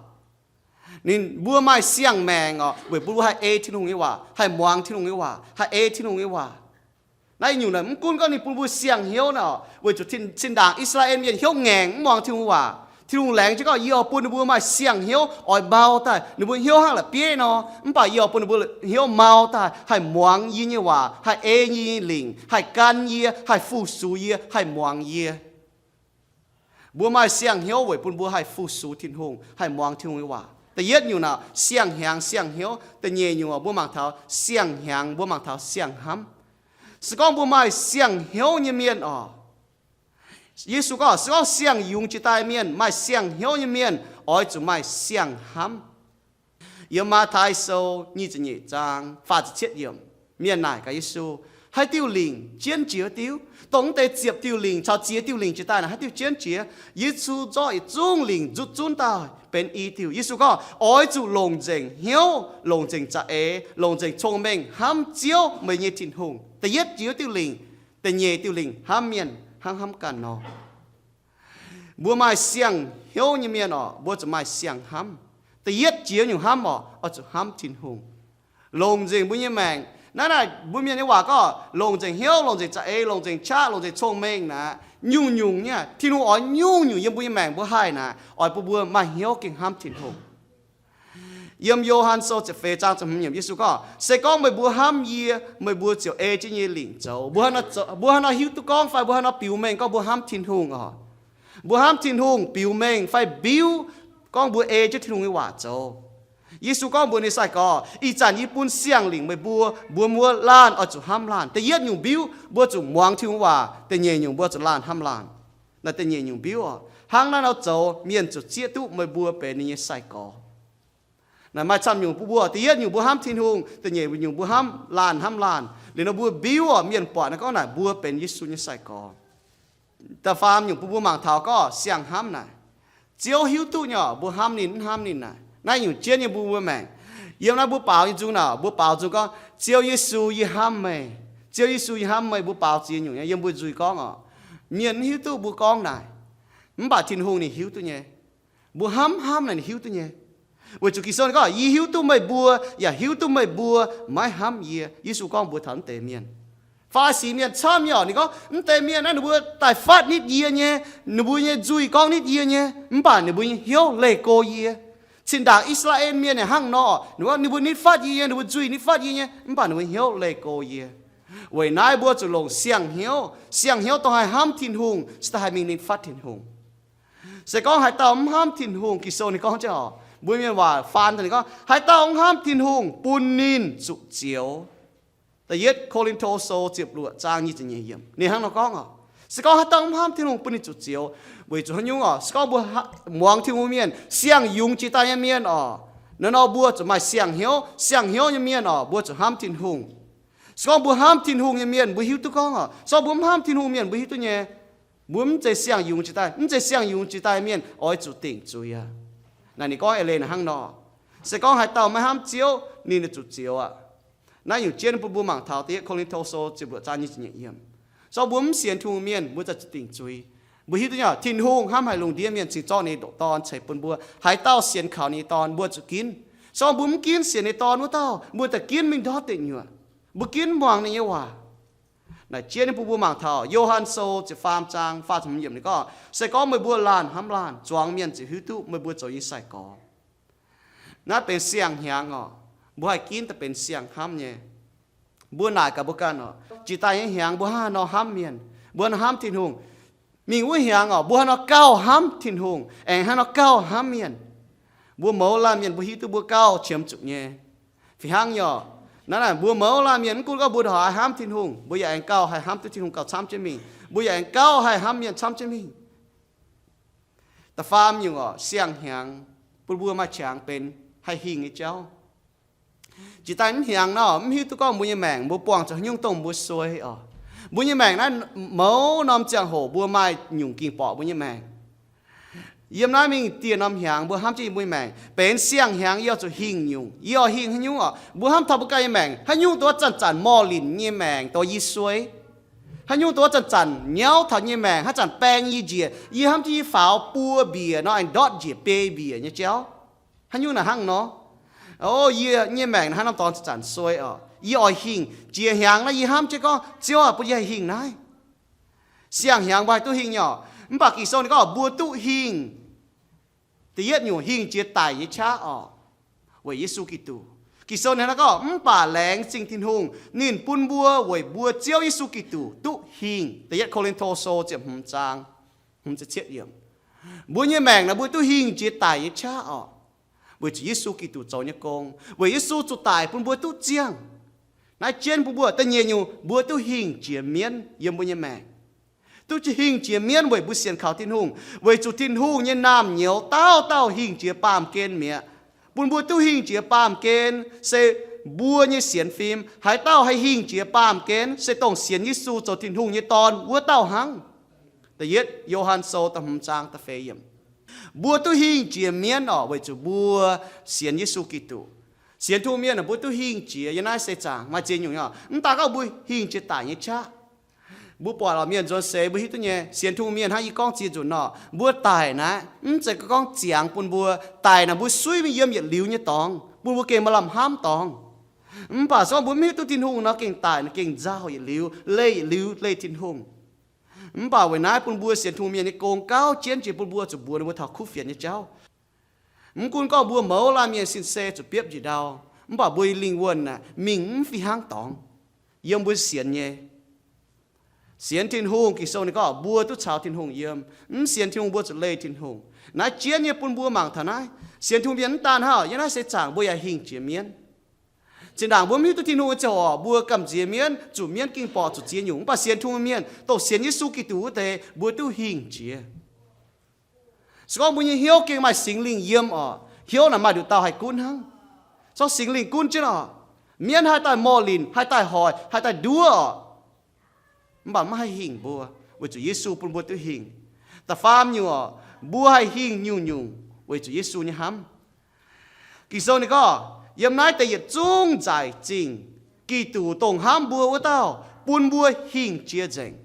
Ninh mbuo maaih siang-maengc oc, weic mbuo haih ei Tin-Hungh nyei waac, haih muangx Tin-Hungh nyei waac, haih ei Tin-Hungh nyei waac. Naaiv nyungc naaic mv gunv gorngv ninh bun mbuo siang-hnyouv naaic oc, weic zuqc zinh ndaangc I^saa^laa^en Mienh hnyouv ngaengc mv muangx Tin-Hungh waac. Tin-Hungh laengz jienv gorngv, Yie oix bun ninh mbuo maaih siang-hnyouv oix mau daaih, ninh mbuo hnyouv hnangv la'bieiv nor, mv baac yie oix bun ninh mbuo hnyouv mau daaih, haih muangx yie nyei waac, haih ei yie nyei lingc, haih gan yie, haih fu-sux yie, haih muangx yie. Mbuo maaih siang-hnyouv weic bun mbuo haih fu-sux Tin-Hungh, haih muangx Tin-Hungh nyei waac. Da'yietv nyungc naaic siang-hnyangx siang-hnyouv. Da'nyeic nyungc mbuo mangc taux siang-hnyangx, mbuo mangc taux siang-hnamv. Se gorngv mbuo maaih siang-hnyouv nyei mienh oc, Yesu gorngv, se gorngv siang-yungz jiex daaih mienh, maaih siang-hnyouv nyei mienh oix zuqc maaih siang-hnamv. Yiem Matv^tai Sou nyic ziepc nyeic zaang faah ziepc cietv yiemc, mienh naaic gaax Yesu, Haaix diuh lingc jienv jiex diuv? Dongh mv deix ziepc diuh lingc caux ziex diuh lingc jiex daaih naaic, haaix diuh jienv jiex? Yesu zorqv yietc zungv lingc nzutv zunv daaih benx i diuh. Yesu gorngv, Oix zuqc longc nzengc hnyouv, longc nzengc za'eix, longc nzengc cong-mengh hnamv Ziouv, meih nyei Tin-Hungh. Da'yietv jiex diuh lingc. Da'nyeic diuh lingc hnamv mienh. hnangv hnamv ganh nor. Mbuo maaih siang-hnyouv nyei mienh oc, mbuo zuqc maaih siang-hnamv. Da'yietv jiex nyungc hnamv oc, oix zuqc hnamv Tin-Hungh. Longc nzengc mbuo nyei maengc. Naaiv, naaiv mbuo mienh nyei waac gorngv, longc nzengc hnyouv, longc nzengc za'eix, longc nzengc qaqv, longc nzengc cong-mengh naaic, nyungc-nyungc nyei, Tin-Hungh oix nyungc-nyungc yiem mbuo nyei maengc mbuo haih naaic, oix bun mbuo maaih hnyouv gengh hnamv Tin-Hungh. Yiem Yo^han Sou ziepc feix zaang ziepc hmz yiemc, Yesu gorngv, se gorngv meih mbuo hnamv yie, meih mbuo ziouc ei jienv yie nyei lingc zoux. Mbuo hnangv nor hiuv duqv gorngv fai mbuo hnangv nor biux mengh gorngv mbuo hnamv Tin-Hungh oc. Mbuo hnamv Tin-Hungh biux mengh fai biuv gorngv mbuo ei jienv Tin-Hungh nyei waac zoux. Yesu gorngv mbuox ninh nyei sai-gorx, ih zanc yie bun siang-lingc meih mbuo, mbuo mbuo laanh oix zuqc hnamv laanh. Da'yietv nyungc mbiuv, mbuo zuqc muangx Tin-Hungh waac. Da'nyeic nyungc, mbuo zuqc laanh hnamv laanh. Naaiv da'nyeic nyungc mbiuv oc. Hnangv naaiv nor zoux, mienh zuqc zieqv duqv meih mbuo benx ninh nyei sai-gorx. Naaiv maaih camv nyungc bun mbuo. Da'yietv nyungc mbuo hnamv Tin-Hungh, da'nyeic nyungc mbuo hnamv laanh, hnamv laanh. Liuz nor mbuo mbiuv oc, mienh buatc naaiv gorngv naaic mbuo benx Yesu nyei sai-gorx. Da'faam nyungc bun mbuo mangc taux gorngv siang-hnamv naaic, Ziouv hiuv duqv nyei oc, mbuo hnamv ninh mv hnamv ninh naaic. Naaiv nyungc jienv nyei bun mbuo maengc. Yiem naaiv mbuo baaux nyei nzung naaic, mbuo baaux nzung gorngv, Ziouv Yesu, yie hnamv meih. Ziouv Yesu, yie hnamv meih. Mbuo baaux ziex nyungc nyei yiem mbuo nzuih gorngv oc. Mienh mv hiuv duqv mbuo gorngv naaic, mv baac Tin-Hungh ninh hiuv duqv nyei. Mbuo hnamv hnamv naaic ninh hiuv duqv nyei. Weic zuqc Ging-Sou ninh gorngv, yie hiuv duqv meih mbuo, yaac hiuv duqv meih mbuo maiv hnamv yie. Yesu gorngv mbuox taux mv deix mienh. Faa^li^si mienh camv nyei oc, ninh gorngv, mv deix mienh naaiv ninh mbuo daaih fatv nitv yie nyei, ninh mbuo nyei nzuih gorngv nitv yie nyei, mv baac ninh mbuo nyei hnyouv leih go yie. Zinh ndaangc I^saa^laa^en mienh yaac hnangv nor, ninh mbuo, ninh mbuo nitv fatv yie nyei, ninh mbuo nzuih nitv fatv yie nyei, mv baac ninh mbuo hnyouv leih go yie. Weic naaiv mbuo zuqc longc siang-hnyouv. Siang-hnyouv dongh haih hnamv Tin-Hungh, se daaih haih mingh nitv fatv Tin-Hungh. Se gorngv haaix dauh mv hnamv Tin-Hungh, Ging-Sou ninh gorngv jienv oc, mbuo mienh waac faan daaih ninh gorngv, haaix dauh mv hnamv Tin-Hungh, bun ninh zuqc zioux. Da'yietv Ko^lin^to Sou ziepc luoqc zaang nyic ziepc nyeic yiemc ninh hnangv nor gorngv oc. Se gorngv haaix dauh mv hnamv Tin-Hungh, bun ninh zuqc zioux. Weic zuqc haaix nyungc oc? Se gorngv mbuo muangx Tin-Hungh mienh, siang-yungz jiex daaih nyei mienh oc, naaiv nor mbuo zuqc maaih siang-hnyouv. Siang-hnyouv nyei mienh oc, mbuo zuqc hnamv Tin-Hungh. Se gorngv mbuo hnamv Tin-Hungh nyei mienh, mbuo hiuv duqv gorngv oc. Se gorngv mbuo mv hnamv Tin-Hungh mienh, mbuo hiuv duqv nyei. Mbuo mv zeiz siang-yungz jiex daaih, mv zeiz siang-yungz jiex daaih mienh oix zuqc dingc zuiz aqv. Naaiv ninh gorngv eix leiz naaiv hnangv nor, se gorngv haaix dauh maiv hnamv Ziouv, ninh zuqc zioux aqv. Naaiv nyungc jienv bun mbuo mangc taux da'yietv Ko^lin^to Sou ziepc luoqc zaang nyic ziepc nyeic yiemc. Se gorngv mbuo mv sienx Tin-Hungh mienh, mbuo za'gengh zuqc dingc zuiz. Mbuo hiuv duqv nyei, Tin-Hungh hnamv haic lungh ndiev mienh cingx zorqv ninh nyei ndoqc Dorn ceix bun mbuo. Haaix dauh sienx kaux ninh nyei Dorn, mbuo zuqc ginv. Se gorngv mbuo mv ginv sienx ninh nyei Dorn wuov dauh, mbuo daaih ginv mingh ndortv deic nyuoqc. Mbuo ginv muangx ninh nyei waac. Naaiv jienv bun mbuo mangc taux Yo^han Sou ziepc faam zaang faah ziepc hmz yiemc ninh gorngv, se gorngv meih mbuo laanh hnamv laanh, zuangx mienh ziouc hiuv duqv meih mbuo zoux yie nyei sai-gorx. Naaiv benx siang-hnyangx oc. Mbuo haih ginv daaih benx siang-hnamv nyei. Mbuo naaic gaax mbuo ganh oc, jiex daaih nyei hnyangx mbuo hnangv haaix nor hnamv mienh, mbuo hnangv haaix nor hnamv Tin-Hungh. Mingh wuov hnyangx oc, mbuo hnangv haaix nor gauh hnamv Tin-Hungh, aengx hnangv haaix nor gauh hnamv mienh. Mbuo mouz laanh mienh mbuo hiuv duqv mbuo gauh qiemx zuqc nyei. Fih hnangv nyei oc. Naaiv naaic mbuo mouz laanh mienh mv gunv gorngv mbuo ndongc haaix hnamv Tin-Hungh, mbuo yaac aengx gauh haih hnamv duqv Tin-Hungh gauh camv jienv mingh. Mbuo yaac aengx gauh haih hnamv mienh camv jienv mingh. Da'faam nyungc oc, siang-hnyangx bun mbuo maaih qangx benx haih hingh nyei jauv. Jiex daaih mv hnyangx nor, mv hiuv duqv gorngv mbuo nyei maengc mbuo buangh zuqc haaix nyungc dongh mbuo suei oc. Mbuo nyei maengc naaiv mouz norm ziangh hoc mbuo maaih nyungc ging borqc mbuo nyei maengc. Yiem naaiv mingh dieh norm hnyangx mbuo hnamv jienv yie mbuo nyei maengc benx siang-hnyangx yie oix zuqc hingh nyungc. Yie oix hingh haaix nyungc oc? Mbuo hnamv taux mbuo ganh nyei maengc, haaix nyungc duqv zanc-zanc morh linc nyei maengc dongh yie suei. Haaix nyungc duqv zanc-zanc nyauv taux nyei maengc, haaix zanc baeng yie njiec, yie hnamv jienv yie faaux buo mbiec nor aengx ndortv njiec biei mbiec nyei jauv. Haaix nyungc naaic hnangv nor? O, yie nyei maengc naaiv hnangv norm dorngx zanc-zanc suei oc. Yie oix hingh. Jiex hnyangx naaiv yie hnamv jienv gorngv, Ziouv aah, bun yie haih hingh naaiv. Siang-hnyangx mbuo haih duqv hingh nyei oc. Mv baac Ging-Sou ninh gorngv mbuo duqv hingh. Da'yietv nyungc hingh jiex daic nyei qaqv oc, weic Yesu Giduc. Ging-Sou ninh hnangv gorngv, mv baac Laengz Zingh Tin-Hungh ninh bun mbuo weic mbuo Ziouv Yesu Giduc duqv hingh. Da'yietv Ko^lin^to Sou ziepc hmz zaang hmz ziepc cietv yiemc. Mbuo nyei maengc naaic mbuo duqv hingh jiex daic nyei qaqv oc, weic zuqc Yesu Giduc zoux nyei gong, weic Yesu zuqc daic bun mbuo duqv ziangh. Naaiv jienv bun mbuo da'nyeic nyungc, mbuo duqv hingh jiex mienv yiem mbuo nyei maengc. Duqv hingh jiex mienv weic mbuo sienx kaux Tin-Hungh, weic zuqc Tin-Hungh nyei naamh nyouz dauh dauh hingh jiex baamh gen mi'aqv. Bun mbuo duqv hingh jiex baamh gen se mbuo nyei sienx fim. Haaix dauh haih hingh jiex baamh gen se dongh sienx Yesu zoux Tin-Hungh nyei Dorn wuov dauh hnangv. Da'yietv Yo^han Sou da'hmz zaang da'feix yiemc. Mbuo duqv hingh jiex mienv oc, weic zuqc mbuo sienx Yesu Giduc. Sienx Tin-Hungh mienh mbuo duqv hingh jiex yiem naaiv seix zaangc maaih ziex nyungc oc. Mv daaih gorngv mbuo hingh jiex daic nyei qaqv. Mbuo buatc lorqc, mienh nzuonx seix mbuo hiuv duqv nyei, sienx Tin-Hungh mienh hnangv yie gorngv ziex nzunc nor, mbuo daic naaiv mv zeiz gorngv ziangx bun mbuo, daic naaic mbuo suiv mingh yiem yietc liuz nyei dorngx, bun mbuo gengh maaih lamh hnamv dorngx. Mv baac se gorngv mbuo mv hiuv duqv Tin-Hungh nor, gengh daic naaic gengh nzauh yietc liuz, leih yietc liuz, leih Tin-Hungh. Mv baac weic naaiv bun mbuo sienx Tin-Hungh mienh nyei gong gauh jienv jiex bun mbuo zuqc mbuox ninh mbuo taux kuv fienx nyei jauv. Mv gunv gorngv mbuo mouz laanh mienh sin se zuqc biopv njiec ndau, mv baac mbuo lingh wuonh aeqv, mingh mv fih hnangv dorngx yiem mbuo sienx nyei. Sienx Tin-Hungh, Ging-Sou ninh gorngv mbuo duqv caux Tin-Hungh yiem. Mv sienx Tin-Hungh mbuo zuqc leih Tin-Hungh. Naaiv jienv nyei bun mbuo mangc taux naaiv, sienx Tin-Hungh mienh mv daan hnangv, yiem naaiv seix zaangc mbuo yaac hingh jiex mienv. Zinh ndaangc mbuo mv hiuv duqv Tin-Hungh nyei ziangh hoc, mbuo gamh nziex mienv, zuqc mienv ging borqc zuqc ziex nyungc. Mv baac sienx Tin-Hungh mienh, dongh sienx Yesu Giduc wuov deix, mbuo duqv hingh jiex. Se gorngv mbuo nyei hnyouv gengh maaih Singx Lingh yiem oc, hnyouv naaic maaih nduqc dauh haih gunv hnangv. Se gorngv Singx Lingh gunv jienv oc, mienv haih daaih morh linc, haih daaih hoic, haih daaih nduov oc. Mv baac maiv haih hingh mbuo, weic zuqc Yesu bun mbuo duqv hingh. Da'faam nyungc oc, mbuo haih hingh nyungc-nyungc weic zuqc Yesu nyei hnamv. Ging-Sou ninh gorngv, yiem naaiv deix yietc zungv nzaic zingh, Giduc dongh hnamv mbuo wuov dauh bun mbuo hingh jiex nzengc.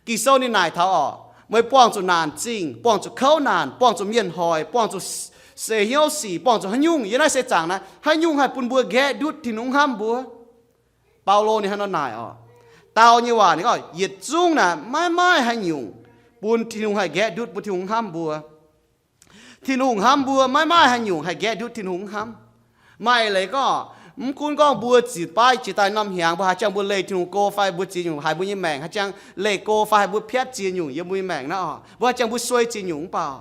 Ging-Sou ninh naaic taux oc, meih buangh zuqc naanc zingh, buangh zuqc kouv naanc, buangh zuqc mienh hoic, buangh zuqc seix hnyouv sic, buangh zuqc haaix nyungc yiem naaiv seix zaangc naaiv, haaix nyungc haih bun mbuo nqaeqv ndutv Tin-Hungh hnamv mbuo? Baulo ninh hnangv nor naaic oc. Dau nyei waac ninh gorngv, yietc zungv naaic maiv maaih haaix nyungc bun Tin-Hungh haih nqaeqv ndutv, bun Tin-Hungh hnamv mbuo. Tin-Hungh hnamv mbuo, maiv maaih haaix nyungc haih nqaeqv ndutv Tin-Hungh hnamv. Maaih leiz gorngv, mv gunv gorngv mbuo ziex baav jiex daaih norm hnyangx, mbuo haaix jangx mbuo leih Tin-Hungh go fai mbuo ziex nyungc haiz mbuo nyei maengc, haaix jangx leih go fai haaix mbuo piatv ziex nyungc yiem mbuo nyei maengc naaiv oc, mbuo haaix jangx mbuo suei ziex nyungc mv baac,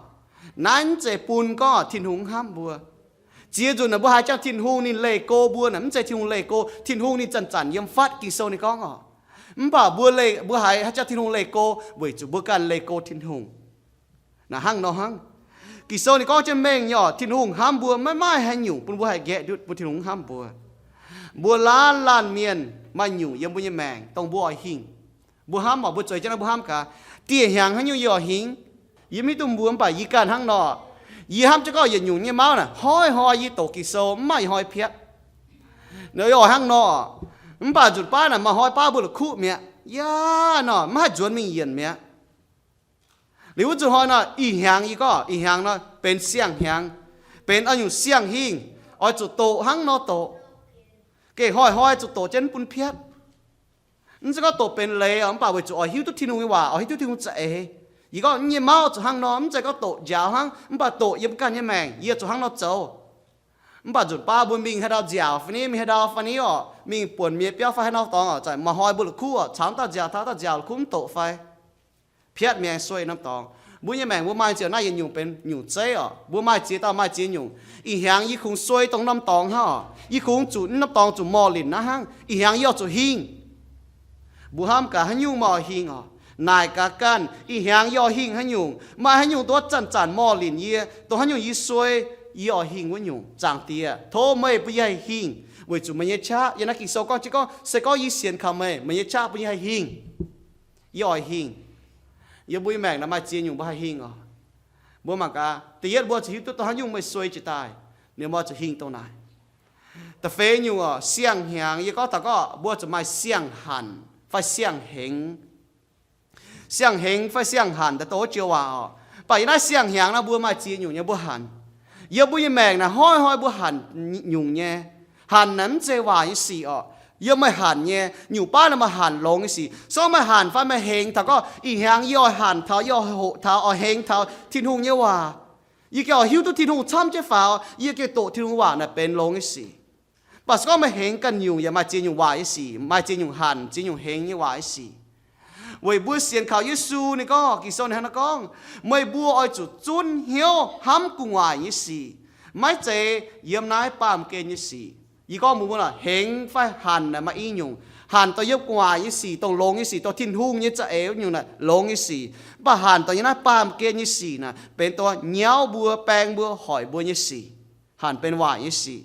naaiv mv zeiz bun gorngv Tin-Hungh hnamv mbuo. Ziex nzunc naaic mbuo haaix jangx Tin-Hungh ninh leih go mbuo naaic, mv zeiz Tin-Hungh leih go, Tin-Hungh ninh zanc-zanc yiem fatv, Ging-Sou ninh gorngv oc. Mv baac mbuo leih, mbuo haiz haaix jangx Tin-Hungh leih go, weic zuqc mbuo ganh leih go Tin-Hungh. Naaic hnangv nor hnangv. Ging-Sou ninh gorngv jienv mengh nyei oc, Tin-Hungh hnamv mbuo maiv maaih haaix nyungc bun mbuo haih nqaeqv ndutv bun Tin-Hungh hnamv mbuo. Mbuo laanh laanh mienh maaih nyungc yiem mbuo nyei maengc dongh mbuo oix hingh. Mbuo hnamv oc, mbuo zueiz jienv naaiv mbuo hnamv gaax, dieh hnyangx haaix nyungc yie oix hingh? Yie mv hiuv duqv mbuo, mv baac yie ganh hnangv nor. Yie hnamv jienv gorngv yietc nyungc nyei mauv naaic, hnoi-hnoi yie doqc Ging-Sou, mv maaih ih hnoi piatv. Nor yie oix hnangv nor, mv baac nzunc baav naaic maaih hnoi baav mbuo la'kuqv mi'aqv. Yaac nor mv haih nzuonx mingh yienc mi'aqv. Liuz wuov nzunc hnoi nor, ih hnyangx yie gorngv, ih hnyangx nor benx siang-hnyangx, benx oix nyungc siang-hingh, oix zuqc doqc hnangv nor doqc. Gengh hnoi-hnoi zuqc doqc jienv bun piatv. Mv zeiz gorngv doqc benx leiz oc, mv baac weic zuqc oix hiuv duqv Tin-Hungh nyei waac, oix hiuv duqv Tin-Hungh za'eix. Yie gorngv nyei mauv zuqc hnangv nor, mv zeiz gorngv doqc njaaux hnangv, mv baac doqc yiem ganh nyei maengc yie zuqc hnangv nor zoux. Mv baac nzunc baav mbuo mingh haaix ndau nziaauc fai ni, mingh haaix ndau fai ni oc, mingh buonc miex biauv fai haaix nor dorngx oc, za'gengh maaih hnoi mbuo la'kuqv oc, caux mv dauh nziaauc, taux mv dauh nziaauc la'kuqv mv doqc fai. Piatv mi'aqv, suei norm dorngx. Mbuo nyei maengc mbuo maaih ziouc naaiv yietc nyungc benx nyungc zeiv oc. Mbuo maaih ziex dauh maaih ziex nyungc. Ih hnyangx yie kungx suei dongh norm dorngx hnangv oc. Yie kungx zuqc norm dorngx zuqc morh linc naaiv hnangv. Ih hnyangx yie oix zuqc hingh. Mbuo hnamv gaax haaix nyungc maaih oix hingh oc. Naaic gaax ganh, ih hnyangx yie oix hingh haaix nyungc? Maaih haaix nyungc duqv zanc-zanc morh linc yie, dongh haaix nyungc yie suei, yie oix hingh wuov nyungc. Zaangc Diex, tov meih bun yie haih hingh, weic zuqc meih nyei qaqv, yiem naaiv Ging-Sou gorngv jienv gorngv, se gorngv yie sienx kaux meih, meih nyei qaqv bun yie haih hingh. Yie oix hingh. Yiem mbuo nyei maengc naaiv maaih ziex nyungc mbuo haih hingh oc. Mbuo mangc gaax, da'yietv mbuo zuqc hiuv duqv dongh haaix nyungc meih suei jiez daaih, ninh mbuo zuqc hingh dongh naaic. Da'feix nyungc oc, siang-hnyangx, yie gorngv taux gorngv mbuo zuqc maaih siang-hanc fai siang-hengx. Siang-hengx fai siang-hanc daaih dongh wuov joux waac oc. Mv baac yiem naaiv siang-hnyangx naaiv mbuo maaih ziex nyungc nyei mbuo hanc. Yiem mbuo nyei maengc naaic hnoi-hnoi mbuo hanc nyungc nyei. Hanc naaic mv zeiz waac nyei sic oc. Yiem meih hanc nyei, nyungc baav naaic meih hanc longx nyei sic. Se gorngv meih hanc fai meih hengx taux gorngv, ih hnyangx yie oix hanc taux, yie oix hoqc taux, oix hengx taux Tin-Hungh nyei waac. Yie gengh oix hiuv duqv Tin-Hungh camv jienv faaux, yie gengh doqc Tin-Hungh waac naaic benx longx nyei sic. Mv baac se gorngv meih hengx ganh nyungc yaac maaih ziex nyungc waac nyei sic, maaih ziex nyungc hanc, ziex nyungc hengx nyei waac nyei sic. Weic mbuo sienx kaux Yesu ninh gorngv, Ging-Sou ninh hnangv naaiv gorngv, meih mbuo oix zuqc zunv hnyouv hnamv gu'nguaaic nyei sic, maiv zeiz yiem naaiv baamh gen nyei sic. Yie gorngv mbuox mbuo lorqc, hengx fai hanc naaic maaih i nyungc. Hanc dongh yiem gu'nguaaic nyei sic, dongh longx nyei sic, dongh Tin-Hungh nyei za'eix wuov nyungc naaic longx nyei sic. Mv baac hanc dongh yiem naaiv baamh gen nyei sic naaic benx dongh nyauv mbuo, baeng mbuo, hoic mbuo nyei sic. Hanc benx waaic nyei sic.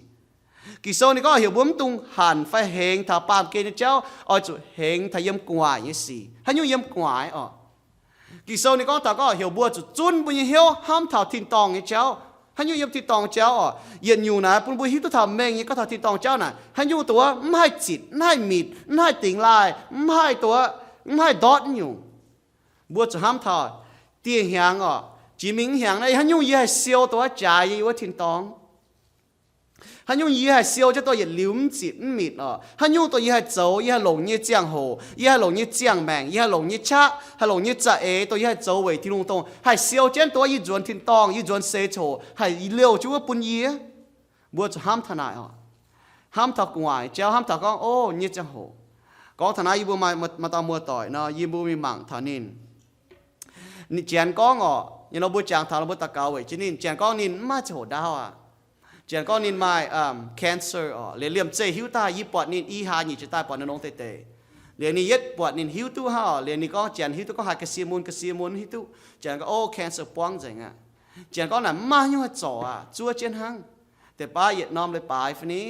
Ging-Sou ninh gorngv heuc mbuo mv dungx hanc fai hengx taux baamh gen nyei jauv, oix zuqc hengx taux yiem gu'nguaaic nyei sic. Haaix nyungc yiem gu'nguaaic oc? Ging-Sou ninh gorngv taux gorngv heuc mbuo zuqc zunv mbuo nyei hnyouv hnamv taux tin-dorngh nyei jauv. Haaix nyungc yiem tin-dorngh jauv oc? Yietc nyungc naaiv bun mbuo hiuv duqv taux mengh nyei gorngv taux tin-dorngh jauv naaic, haaix nyungc dongh mv haih zitc, mv haih mitc, mv haih dingx laaih, mv haih dongh Mv haih ndortv nyungc. Mbuo zuqc hnamv taux dieh hnyangx orqc, jiex mingh hnyangx naaiv, haaix nyungc yie haih siou dongh wuov jaaix yie wuov tin-dorngh? Haaix nyungc yie haih siou jienv dongh yietc liuz mv zitc mv mitc orqc? Haaix nyungc dongh yie haih zoux, yie haih longc nyei ziangh hoc, yie haih longc nyei ziangh maengc, yie haih longc nyei qaqv, haih longc nyei za'eix, dongh yie haih zoux weic Tin-Hungh, dongh haih siou jienv dongh wuov yie nzuonx tin-dorngh, yie nzuonx seix ziangh hoc, haih liouh jienv wuov bun yie? Mbuo zuqc hnamv taux naaic orqc. Hnamv taux gu'nguaaic jauv, hnamv taux gorngv, o, nyei ziangh hoc. Gorngv taux naaiv yie mbuo maaih, maaih dauh muoz-doic nor, yie mbuo mingh mangc taux ninh. Ninh janx gorngv orqc, nyei nor mbuo jangx taux nor mbuo daux gaux weic jienv ninh. Janx gorngv ninh mv maaih ziangh hoc ndaauv aqv. Janx gorngv ninh maaih, um, cancer orqc. Liuz liemh zeih hiuv daaih, yie buatc ninh i hlaax nyieqc jiex daaih buatc ninh longx deix deix. Liuz ninh yietv buatc ninh hiuv duqv hnangv orqc. Liuz ninh gorngv janx hiuv duqv gorngv haaix ga'sie mun, ga'sie mun hiuv duqv. Janx gorngv, o, cancer buangv nzengc aqv. Janx gorngv naaic mv maaih haaix nyungc haih zorc aqv, zuov jienv hnangv. Deix baav yietc norm leiz-baaix fai ni,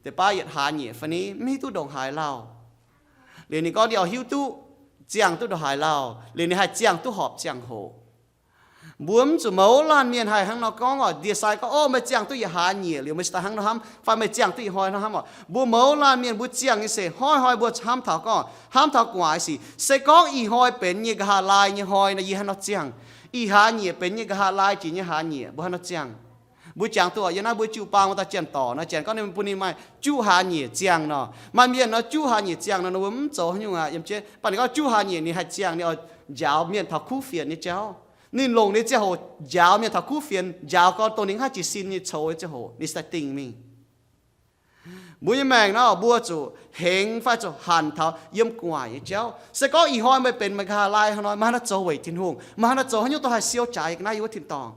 deix baav yietc hlaax nyieqc fai ni, mv hiuv duqv ndongc haaix lauh. Liuz ninh gorngv ninh oix hiuv duqv ziangh duqv ndongc haaix lauh, liuz ninh haih ziangh duqv horpc ziangh hoc. Mbuo mv zuqc mouz laanh mienh haih hnangv nor gorngv orqc. Ndie-sai gorngv, o, meih ziangh duqv yietc hlaax nyieqc liuz meih cingx daaih hnangv nor hnamv, fai meih ziangh duqv ih hnoi hnangv hnamv orqc. Mbuo mouz laanh mienh mbuo ziangh nyei se hnoi-hnoi mbuo hnamv taux gorngv, hnamv taux gu'nguaaic sic. Se gorngv ih hnoi benx nyei nqa'haav laai nyei hnoi nor, yie haaix nor ziangh? Ih hlaax nyieqc benx nyei nqa'haav laai jiex nyei hlaax nyieqc, mbuo haaix nor ziangh? Mbuo jangx duqv orqc, yiem naaiv mbuo jiu-baang wuov dauh janx-dorc nor, janx gorngv ninh bun ninh maaih juqv hlaax nyieqc ziangh nor. Maaih mienh nor juqv hlaax nyieqc ziangh nor, ninh mbuo mv zoux haaix nyungc aqv, yiem jienv. Mv baac ninh gorngv juqv hlaax nyieqc ninh haih ziangh, ninh oix njaaux mienh taux kuv fienx nyei jauv. Ninh longc ninh ziangh hoc njaaux mienh taux kuv fienx, njaaux gorn dongh ninh mv haih jiez sin nyei coux nyei ziangh hoc, ninh cingx daaih dingh mingh. Mbuo nyei maengc nor, mbuo zuqc hengx fai zuqc hanc taux yiem gu'nguaaic nyei jauv. Se gorngv ih hnoi meih benx meih nqa'haav laai hnoi, meih haaix nor zoux weic Tin-Hungh? Meih haaix nor zoux haaix nyungc dongh haih siou jaaix ga'naaiv yiem wuov tin-dorngh?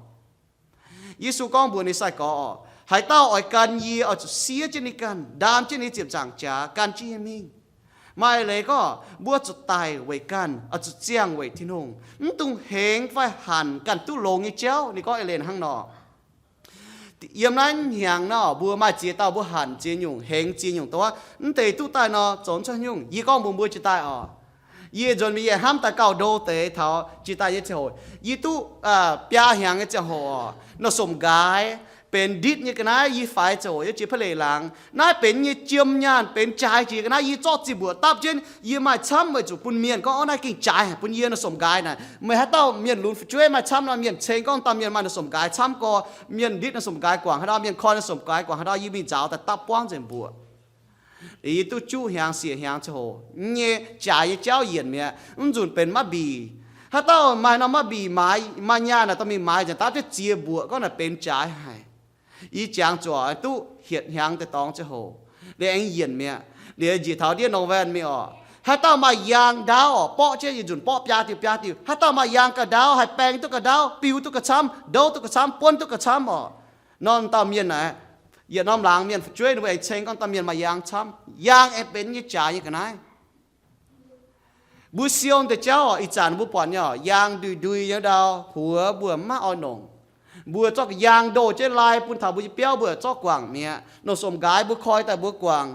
Yesu gorngv mbuox ninh sai-gorx orqc, haaix dauh oix gan yie, oix zuqc siev jienv ninh ganh, ndaam jienv ninh ziepc nzaangc jaax, gan jienv yie mingh. Maaih leiz gorngv mbuo zuqc daic weic ganh, oix zuqc ziangh weic Tin-Hungh, mv dungx hengx fai hanc ganh duqv longx nyei jauv. Ninh gorngv eix leiz hnangv nor. Yiem naaiv hnyangx nor, mbuo maaih ziex dauh mbuo hanc ziex nyungc, hengx ziex nyungc dongh wuov, mv deix duqv daaih nor, zoux mv cuotv nyungc. Yie gorngv mbuox mbuo jiex daaih orqc, yie nzuonx mingh yie hnamv daaih gauh ndo deix taux jiex daaih nyei ziangh hoc, yie duqv, aa, biaa hnyangx nyei ziangh hoc orqc, naaiv sopc-nqaaix benx nditv nyei ga'naaiv yie faix ziangh hoc yiem jiex Pei Leic Laangz. Naaiv benx nyei jiem nyaanh benx jaaix jiex ga'naaiv yie zorqv zinh mbuoqc dapv jienv, yie maaih camv weic zuqc bun mienh gorngv, o, naaiv gengh jaaix haic bun yie naaiv sopc-nqaaix naaic. Meih haaix dauh mienh lunx fu'jueiv maaih camv nor, mienh ceng gorngv dauh mienh maaih naaiv sopc-nqaaix camv gorx, mienh nditv naaiv sopc-nqaaix guangc haaix dauh, mienh koi naaiv sopc-nqaaix guangc haaix dauh, yie mingh nzaaux daaih dapv buangv nzengc mbuoqc. Yie duqv juqv hnyangx siec hnyangx ziangh hoc nyei jaaix nyei jauv yienc mi'aqv, mv nzunc benx maiv mbih. Haaix dauh maaih norm maiv mbih maaiz, maaih nyaanh naaic dorh mingh maaiz nzengc dapv jienv ziex mbuoqc gorngv naaic benx jaaix haic. Yie jangx zuqc duqv hietc hnyangx deix dorngx ziangh hoc, liuz aengx yienc mi'aqv. Liuz njiec taux ndiev November mingh orqc, haaix dauh maaih yaang ndaauv orqc, borqv jienv yietc nzunc borqv biaa diuh biaa diuh. Haaix dauh maaih yaang ga'ndaauv, haih baeng duqv ga'ndaauv, biu duqv ga'camv, ndouv duqv ga'camv, buonv duqv ga'camv orqc. Norm dauh mienh naaic, yietc norm laangz mienh fu'jueiv ninh mbuo aengx ceng gorngv dauh mienh maaih yaang camv. Yaang aengx benx nyei jaaix nyei ga'naaiv. Mbuo siou deix jauv orqc, ih zanc mbuo buatc nyei orqc, yaang ndui-ndui nyei ndau huox mbuo mv maiv oix nongc. Mbuo zorqv yaang ndoh jienv lai bun taux mbuo nyei biauv mbuo zorqv guangc mi'aqv. Nongc sopc-nqaaix mbuo koi daaih mbuo guangc.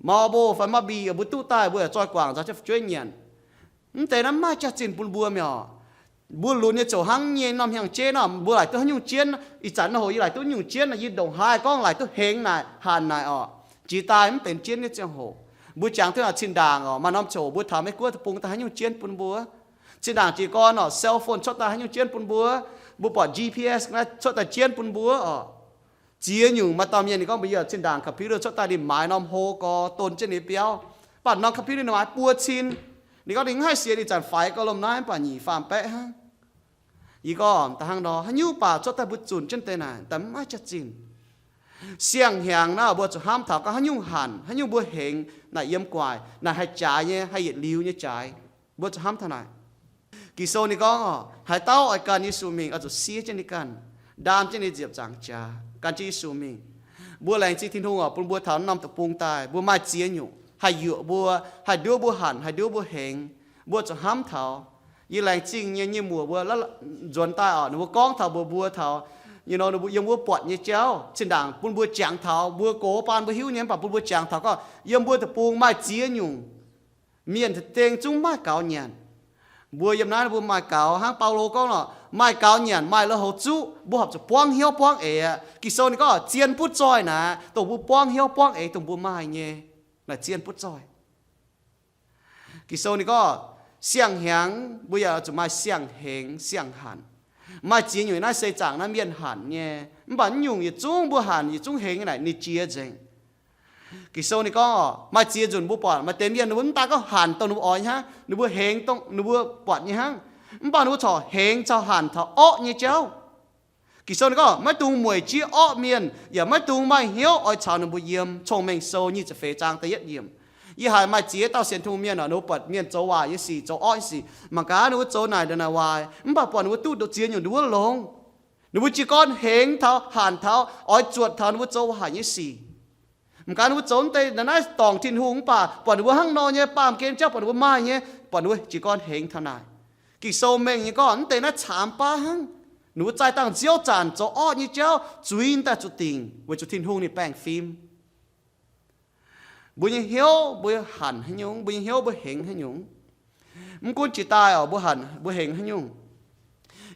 Marlboro fai maiv mbih mbuo duqv daaih mbuo zoih guangc nzaaux jienv fu'jueiv nyanc. Mv deix naaiv mv maaih jaax-zinh bun mbuo mi'aqv. Mbuo lunx nyei ziouc hnangv nyei norm hnyangx-jeiv nor, mbuo laaic duqv haaix nyungc jienv. Ih zanc nor hoc yie laaic duqv nyungc jienv, yie ndongc haaix gorngv laaic duqv hengx naaic, hanc naaic orqc. Jiex daaih mv benx jienv nyei ziangh hoc. Mbuo jangx duqv naaic zinh ndaangc orqc, maaih norm ziouc mbuo taux Meiv Guoqv deic-bung daaih haaix nyungc jienv bun mbuo. Zinh ndaangc jiex gorn orqc, cell phone cuotv daaih haaix nyungc jienv bun mbuo. Mbuo buatc G P S naaiv cuotv daaih jienv bun mbuo orqc. Ziex nyungc maaih dauh mienh ninh gorngv mbuox yie, zinh ndaangc computer cuotv daaih ninh maaiz norm hlo gorx don jienv ninh nyei biauv. Mv baac norm computer ninh maaiz buo cin. Ninh gorngv ninh mv haih sienx, ih zanc faix gorx lomh naaiv mv baac nyic faam baeqv hnangv. Yie gorngv da'hnangv nor, haaix nyungc baac cuotv daaih mbuo zunc jienv deix naaic, daaih mv maaih jaax-zinh. Siang-hnyangx naaiv mbuo zuqc hnamv taux gorngv haaix nyungc hanc, haaix nyungc mbuo hengx naaic yiem gu'nguaaic naaic haih jaaix nyei, haih yietc liuz nyei jaaix. Mbuo zuqc hnamv taux naaic. Ging-Sou ninh gorngv orqc, haaix dauh oix gan Yesu mingh oix zuqc siev jienv ninh ganh, ndaam jienv ninh nziepc nzaangc jaax, gan jienv Yesu mingh. Mbuo laengz zingh Tin-Hungh orqc, bun mbuo taux norm deic-bung daaih mbuo maaih ziex nyungc haih yuoqc mbuo, haih nduov mbuo hanc, haih nduov mbuo hengx. Mbuo zuqc hnamv taux. Yie laengz zingh nyei nyei muoc mbuo nzuonx daaih orqc, ninh mbuo gorngv taux mbuox mbuo taux, you know, ninh mbuo yiem wuov buatc nyei jauv zinh ndaangc bun mbuo jangx taux mbuo gox baan mbuo hiuv nyei mv baac bun mbuo jangx taux gorngv yiem mbuo deic-bung maaih ziex nyungc mienh za'gengh zungv maaih gaux nyanc. Mbuo yiem naaiv mbuo maaih gaux hnangv Baulo gorngv nor, maaih gaux nyanc maaih lui-houx zuqv, mbuo horpc zuqc buangv hnyouv buangv eix aqv. Ging-Sou ninh gorngv zien butv zoih naaic, dongh mbuo buangv hnyouv buangv eix dongh mbuo maaih nyei, naaic zien butv zoih. Ging-Sou ninh gorngv, siang-hnyangx mbuo yaac zuqc maaih siang-hengx siang-hanc. Maaih ziex nyungc naaiv se zaangc naaiv mienh hanc nyei, mv baac naaiv nyungc yietc zungv mbuo hanc yietc zungv hengx naaic ninh jiex nzengc. Ging-Sou ninh gorngv oc, maaih ziex nzunc mbuo buatc maaih deix mienh ninh mbuo mv daaih gorngv hanc dongh ninh mbuo oix hnangv, ninh mbuo hengx dongh ninh mbuo buatc nyei hnangv, mv baac ninh mbuo corc hengx caux hanc taux orqv nyei jauv. Ging-Sou ninh gorngv, maiv dungx mueic jieqv orqv mienh, yaac maiv dungx maaih hnyouv oix caux ninh mbuo yiem. Cong-Mengh Sou nyic ziepc feix zaang da'yietv yiemc. Yie haiz maaih ziex dauh sienx Tin-Hungh mienh oc, ninh mbuo buatc mienh zoux waaic nyei sic, zoux orqv nyei sic, mangc gaax ninh mbuo zoux naaic ndongc naaic waaic, mv baac buatc ninh mbuo duqv nduqc ziex nyungc ninh mbuo longx. Ninh mbuo jiez gorn hengx taux, hanc taux, oix zuotc taux ninh mbuo zoux waaic nyei sic. Mv gaax ninh mbuo zoux deix naaiv dorngc Tin-Hungh mv baac buatc ninh mbuo hnangv nor nyei, baamh gen jauv buatc ninh mbuo maaih nyei, buatc ninh mbuo jiez gorn hengx taux naaic. Ging-Sou mengh nyei gorngv mv deix naaiv caamx baav hnangv. Ninh mbuo zaih dangh nziouv zanc zoux orqv nyei jauv zuiz daaih zuqc dingc weic zuqc Tin-Hungh ninh baengh fim. Mbuo nyei hnyouv mbuo hanc haaix nyungc, mbuo nyei hnyouv mbuo hengx haaix nyungc. Mv gunv jiex daaih oc, mbuo hanc mbuo hengx haaix nyungc,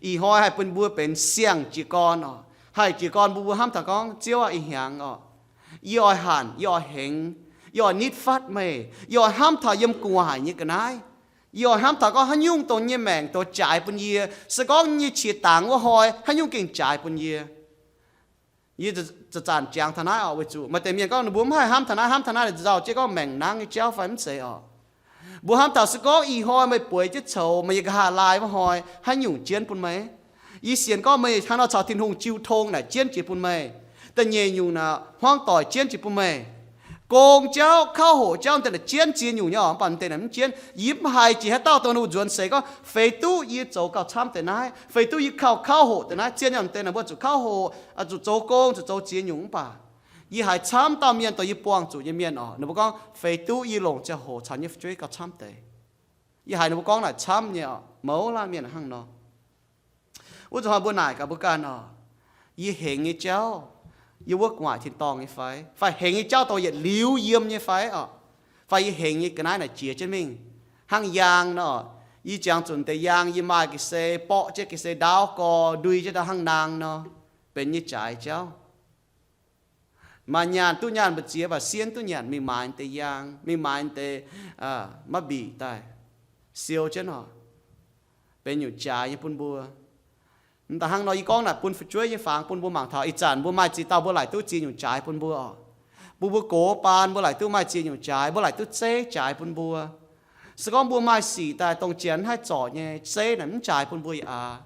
ih hnoi haih bun mbuo benx siang-jiez gorn oc. Haih jiez gorn mbuo, mbuo hnamv taux gorngv, Ziouv aah, ih hnyangx oc, yie oix hanc, yie oix hengx, yie oix nitv fatv meih, yie oix hnamv taux yiem gu'nguaaic nyei ga'naaiv. Yie oix hnamv taux gorngv haaix nyungc dongh nyei maengc doz jaaix bun yie, se gorngv nyei qiex dangx wuov hnoi haaix nyungc gengh jaaix bun yie. Yie zanc-zanc jangx taux naaiv oc, weic zuqc maaih deix mienh gorngv ninh mbuo mv haih hnamv taux naaiv, hnamv taux naaiv nzauh jienv gorngv maengc nangv nyei jauv fai mv zeiz oc. Mbuo hnamv taux se gorngv ih hnoi meih bueix jienv coux meih nyei nqa'haav laai wuov hnoi haaix nyungc jienv bun meih. Yie sienx gorngv meih hnangv nor caux Tin-Hungh jiu tong naaic jienv jiex bun meih. Da'nyeic nyungc naaic hmuangv doic jienv jiex bun meih. Gong jauv, kauv hoqc jauv, deix naaic jienv ziex nyungc nyei oc, mv baac deix naaic mv jienv. Yie mv haiz jiex haaix dauh dongh ninh mbuo nzuonx seix gorngv, feix duqv yie zoux gauh camv deix naaiv, feix duqv yie kauv, kauv hoqc deix naaiv. Zien nyei deix naaic mbuo zuqc kauv hoqc, zuqc zoux gong, zuqc zoux ziex nyungc mv baac yie haiz camv dauh mienh dongh yie buangh zuqc nyei mienh oc, ninh mbuo gorngv, feix duqv yie longc ziangh hoc caux nyei fu'jueiv gauh camv deix. Yie haiz ninh mbuo gorngv naaic camv nyei oc, mouz laanh mienh hnangv nor. Wuov zuqc hnoi mbuo naaic gaax mbuo ganh oc, yie hengx nyei jauv, yie wuov gu'nguaaic tin-dorngh nyei fai? Fai hengx nyei jauv dongh yietc liuz yiem nyei fai oc? Fai yie hengx nyei ga'naaiv naaic jiex jienv mingh hnangv yaang nor. Yie jangx zunc deix yaang yie maaih ga'sie, borqv jienv ga'sie ndaauv gorx, ndui jienv ndau hnangv naang nor, benx nyei jaaix jauv. Maaih nyaanh duqv nyaanh mbu'ziex, maaih sienh duqv nyanc, mingh maaiz deix yaang, mingh maaiz deix maiv mbic daaih, siou jienv oc, benx nyungc jaaix nyei bun mbuo. Mv daaih hnangv nor yie gorngv naaic bun fu'jueiv nyei fangx bun mbuo mangc taux. Ih zanc mbuo maaih ziex dauh mbuo laaic duqv ziex nyungc jaaix bun mbuo oc. Bun mbuo gox baan mbuo laaic duqv maaih ziex nyungc jaaix, mbuo laaic duqv zeiv jaaix bun mbuo. Se gorngv mbuo maaih sic daaih dongh janx haih zorc nyei, zeiv naaic mv jaaix bun mbuo yaac aqc.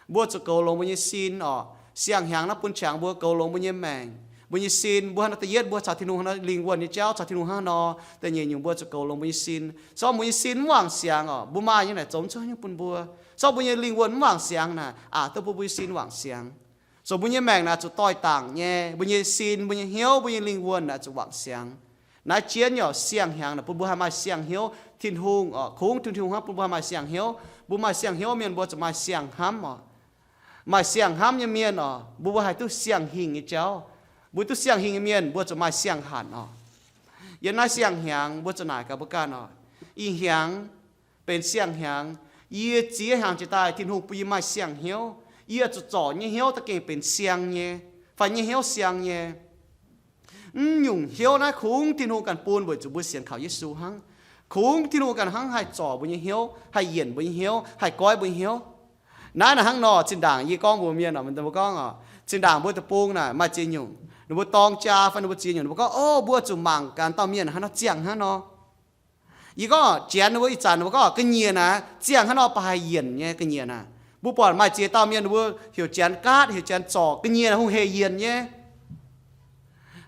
Mbuo zuqc goux longx mbuo nyei sin oc. Siang-hnyangx naaiv bun qangx mbuo goux longx mbuo nyei maengc, mbuo nyei sin. Mbuo hnangv nor da'yietv mbuo caux Tin-Hungh hnangv nor lingh wuonh nyei jauv, caux Tin-Hungh hnangv nor. Da'nyeic nyungc mbuo zuqc goux longx mbuo nyei sin. Se gorngv mbuo nyei sin mv wangc siangx oc, mbuo maaih nyei naaic zoux mv cuotv haaix nyungc bun mbuo. Se gorngv mbuo nyei lingh wuonh mv wangc siangx naaic, aqc duqv bun mbuo nyei sin wangc siangx. Zoux mbuo nyei maengc naaic zuqc doix-dangc nyei, mbuo nyei sin, mbuo nyei hnyouv, mbuo nyei lingh wuonh naaic zuqc wangc siangx. Naaiv jienv nyei oc, siang-hnyangx naaic bun mbuo haih maaih siang-hnyouv. Tin-Hungh oc, kungx Tin-Hungh hnangv bun mbuo haih maaih siang-hnyouv. Mbuo maaih siang-hnyouv mienh mbuo zuqc maaih siang-hnamv oc. Maaih siang-hnamv nyei mienh oc, mbuo mbuo haih duqv siang-hingh nyei jauv. Mbuo duqv siang-hingh nyei mienh mbuo zuqc maaih siang-hanc oc. Yiem naaiv siang-hnyangx mbuo zuqc naaic gaax mbuo ganh oc, ih hnyangx benx siang-hnyangx. Yie ziex hnyangx jiex daaih Tin-Hungh bun yie maaih siang-hnyouv. Yie zuqc zorc nyei hnyouv da'gengh benx siang nyei, fai nyei hnyouv siang nyei. Mv nyungc hnyouv naaiv kungx Tin-Hungh ganh bun weic zuqc mbuo sienx kaux Yesu hnangv. Kungx Tin-Hungh ganh hnangv haih zorc mbuo nyei hnyouv, haih yienc mbuo nyei hnyouv, haih goiv mbuo nyei hnyouv. Naaiv naaic hnangv nor, zinh ndaangc yie gorngv mbuox mienh oc, mbuo gorngv oc, zinh ndaangc mbuo deic-bung naaic maaih ziex nyungc, ninh mbuo dorng jaa fai ninh mbuo ziex nyungc, ninh mbuo gorngv, O, mbuo zuqc mangc gaax dauh mienh hnangv nor ziangh hnangv nor. Yie gorngv Janx ninh mbuo ih zanc ninh mbuo gorngv ga'nyiec naaic ziangh hnangv nor baac haih yienc nyei ga'nyiec naaic. Mbuo buatc maaih ziex dauh mienh ninh mbuo heuc Janx gaatv, heuc Janx zorc, ga'nyiec hungh hec yienc nyei.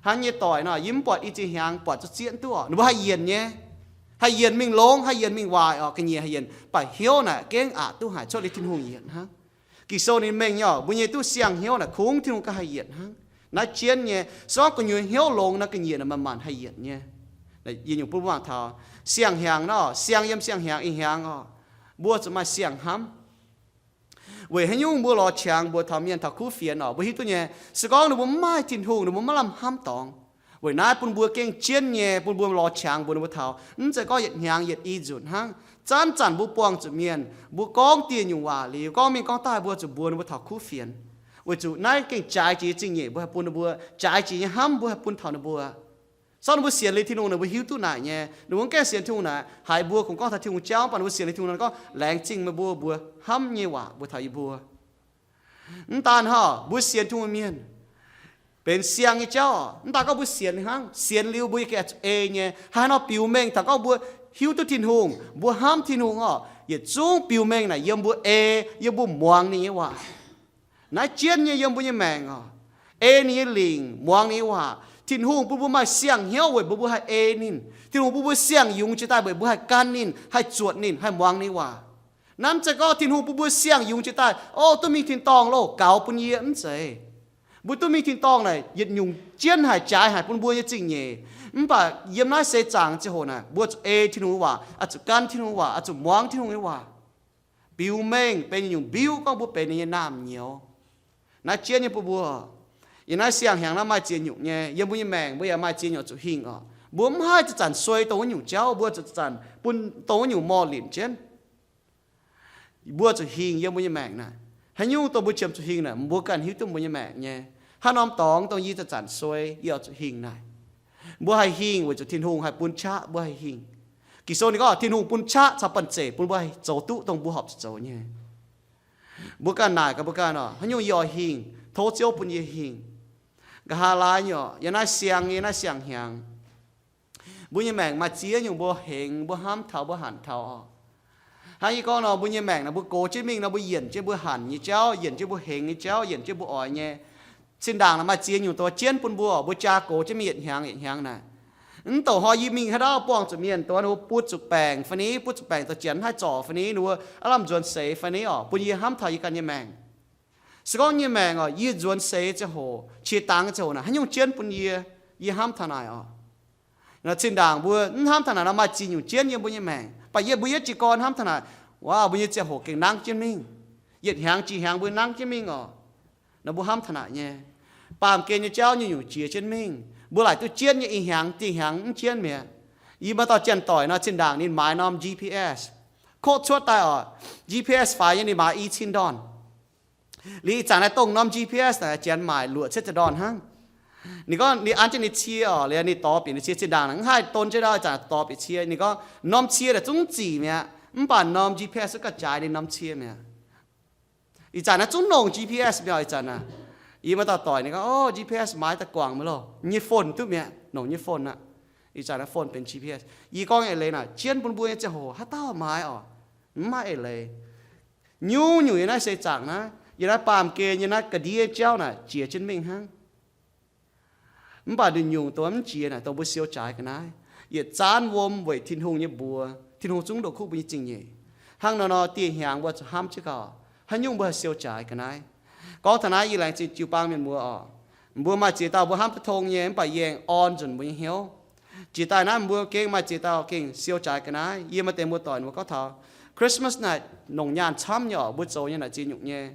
Hnangv nyei doic nor, yie mv buatc i ziex hnyangx buatc zuqc zieqv duqv oc, ninh mbuo haih yienc nyei. Haih yienc mingh longx, haih yienc mingh waaic oc, ga'nyiec haih yienc, baac hnyouv naaic gengh aqc duqv haic, cuotv liuz Tin-Hungh yienc hnangv. Ging-Sou ninh mengh nyei oc, mbuo nyei duqv siang-hnyouv naaic kungx Tin-Hungh ganh haih yienc hnangv. Naaiv jienv nyei, se gorngv gu'nyuoz hnyouv longx naaic ga'nyiec naaic manc-manc haih yienc nyei. Yie nyungc bun mbuo mangc taux, siang-hnyangx nor, siang yiem siang-hnyangx ih hnyangx oc, mbuo zuqc maaih siang-hnamv. Weic haaix nyungc mbuo lorz qangx mbuox taux mienh taux kuv fienx oc? Mbuo hiuv duqv nyei, se gorngv ninh mbuo mv maaih Tin-Hungh, ninh mbuo maiv lamh hnamv dorngx. Weic naaiv bun mbuo gengh jienv nyei, bun mbuo lorz qangx mbuox ninh mbuo taux, mv zeiz gorngv yietc hnyangx yietc i nzunc hnangv. Zanc-zanc mbuo buangh zuqc mienh, mbuo gorngv dieh nyungc waac liuz, gorngv mingh gorngv daaih, mbuo zuqc mbuox ninh mbuo taux kuv fienx. Weic zuqc naaiv gengh jaaix jiex zingh nyeic mbuo haih bun ninh mbuo, jaaix jiex nyei hnamv mbuo haih bun taux ninh mbuo. Zorqv ninh mbuo sienx liuz Tin-Hungh, ninh mbuo hiuv duqv naaic nyei. Ninh mbuo mv gaengh sienx Tin-Hungh naaic, haiz mbuo kungx gorngv taux Tin-Hungh jauv, mv baac ninh mbuo sienx liuz Tin-Hungh naaic gorngv, laengz zingh meih mbuo, mbuo hnamv nyei waac mbuox taux yie mbuo. Mv daan hnangv, mbuo sienx Tin-Hungh mienh benx siang nyei jauv oc. Mv daan gorngv mbuo sienx hnangv, sienx liuz mbuo yaac gengh zuqc ei nyei. Haaix nor biux mengh taux gorngv mbuo hiuv duqv Tin-Hungh, mbuo hnamv Tin-Hungh oc, yietc zungv biux mengh naaic yiem mbuo ei, yiem mbuo muangx ninh nyei waac. Naaiv jienv nyei yiem mbuo nyei maengc oc. Ei ninh nyei lingc, muangx ninh nyei waac. Tin-Hungh bun mbuo maaih siang-hnyouv weic mbuo, mbuo haih ei ninh. Tin-Hungh bun mbuo siang-yungz jiex daaih weic mbuo haih gan ninh, haih zuotc ninh, haih muangx ninh nyei waac. Naaiv mv zeiz gorngv Tin-Hungh bun mbuo siang-yungz jiex daaih, o, duqv mingh tin-dorngh loh, gaux bun yie, mv zeiz. Mbuo duqv mingh tin-dorngh naaic yietc nyungc jienv haic, jaaix haic bun mbuo nyei zingh nyeic. Mv baac yiem naaiv seix zaangc ziangh hoc naaic, mbuo zuqc ei Tin-Hungh waac, oix zuqc gan Tin-Hungh waac, oix zuqc muangx Tin-Hungh nyei waac. Biux mengh benx nyungc mbiuv gorngv mbuo benx ninh nyei naamh nyouz. Naaiv jienv nyei bun mbuo. Yiem naaiv siang-hnyangx naaiv maaih ziex nyungc nyei. Yiem mbuo nyei maengc mbuo yaac maaih ziex nyungc zuqc hingh oc. Mbuo mv haih zanc-zanc suei dongh wuov nyungc jauv, mbuo zuqc zanc bun dongh wuov nyungc morh linc jienv. Mbuo zuqc hingh yiem mbuo nyei maengc naaic. Haaix nyungc dongh mbuo qiemx zuqc hingh naaic, mbuo ganh hiuv duqv mbuo nyei maengc nyei. Haaix norm dorngx dongh yie zanc-zanc suei, yie oix zuqc hingh naaic. Mbuo haih hingh weic zuqc Tin-Hungh haih bun qaqv mbuo haih hingh. Ging-Sou ninh gorngv Tin-Hungh bun qaqv caux banh zeic bun mbuo haih zoux duqv dongh mbuo horpc zuqc zoux nyei. Mbuo ganh naaic gaax mbuo ganh oc, haaix nyungc yie oix hingh, tov Ziouv bun yie hingh. Nqa'haav laai nyei oc, yiem naaiv siang nyei naaiv siang-hnyangx, mbuo nyei maengc maaih ziex nyungc mbuo hengx, mbuo hnamv taux, mbuo hanc taux oc. Hnangv yie gorngv nor, mbuo nyei maengc naaic mbuo gox jienv mingh nor, mbuo yienc jienv mbuo hanc nyei jauv, yienc jienv mbuo hengx nyei jauv, yienc jienv mbuo oix nyei. Zinh ndaangc naaic maaih ziex nyungc doz jienv bun mbuo, mbuo jaa gox jienv mingh yietc hnyangx yietc hnyangx naaic. Mv douc hnoi yie mingh haaix dauh buangh zuqc mienh doz, ninh mbuo butv zuqc baengc fai ni, butv zuqc baengc dorh janx haih zorc fai ni, ninh mbuo aav lamh nzuonx seix fai ni oc, bun yie hnamv taux yie ganh nyei maengc. Se gorngv nyei maengc oc, yie nzuonx seix ziangh hoc, qiex dangx ziangh hoc naaic, haaix nyungc jienv bun yie, yie hnamv taux naaic oc. Nor zinh ndaangc mbuo mv hnamv taux naaic nor, maaih ziex nyungc jienv yiem mbuo nyei maengc. Mv baac yie mbuo yietv jiez gorn hnamv taux naaic, waac, mbuo nyei ziangh hoc gengh nangv jienv mingh. Yietc hnyangx jiex hnyangx mbuo nangv jienv mingh oc. Nor mbuo hnamv taux naaic nyei. Baamh gen nyei jauv nyungc-nyungc jiex jienv mingh. Mbuo laaic duqv jienv nyei ih hnyangx, dih hnyangx mv jienv mi'aqv. Yie maaih dauh janx-doic nor, zinh ndaangc ninh maaiz norm G P S, kov cuotv daaih oc, G P S faix nyei ninh maaiz i cin ndorn. Liuz ih zanc naaiv dongh norm G P S naaic janx maaic luoqc cietv ziepc ndorn hnangv. Ninh gorngv ninh an jienv ninh cie oc, liuz ninh dorh bieqc ninh cie zinh ndaangc naaic mv haih don jienv ndau, ih zanc dorh bieqc cie. Ninh gorngv norm cie naaic zungv zic mi'aqv, mv baac norm G P S wuov gauh jaaix ninh norm cie mi'aqv. Ih zanc naaiv zungv longc G P S mi'aqv ih zanc naaic. Yie maaih dauh doic ninh gorngv, o, G P S maaiz daaih guangc mi'aqv loh, nyei phone duqv mi'aqv, longc nyei phone aqv. Ih zanc naaiv phone benx G P S. Yie gorngv eix leiz naaic, jienv bun mbuo nyei ziangh hoc haaix dauh maaiz oc? Mv maaih eix leiz. Nyungc-nyungc yiem naaiv seix zaangc naaiv, yiem naaiv baamh gen, yiem naaiv ga'ndiev jauv naaic jiex jienv mingh hnangv. Mv baac nduqc nyungc dongh mv jiex naaic dongh mbuo siou jaaix ga'naaiv, yietc zaanv wuom weic Tin-Hungh nyei mbuox, Tin-Hungh zungv ndoqc kuv mbuo nyei zingh nyeic. Hnangv nor nor, dieh hnyangx mbuo zuqc hnamv jienv gauh haaix nyungc mbuo haih siou jaaix ga'naaiv. Gorngv taux naaiv yie laengz zingh jiu-baang mienh muoz oc. Mbuo maaih ziex dauh mbuo hnamv duqv tong nyei, mv baac yie aengx orn nzunc mbuo nyei hnyouv. Jiex daaih naaiv mbuo gengh maaih ziex dauh gengh siou jaaix ga'naaiv. Yie maaih deix muoz-doic mbuo gorngv taux Christmas naaic longc nyaanh camv nyei oc, mbuo zoux nyei naaic ziex nyungc nyei.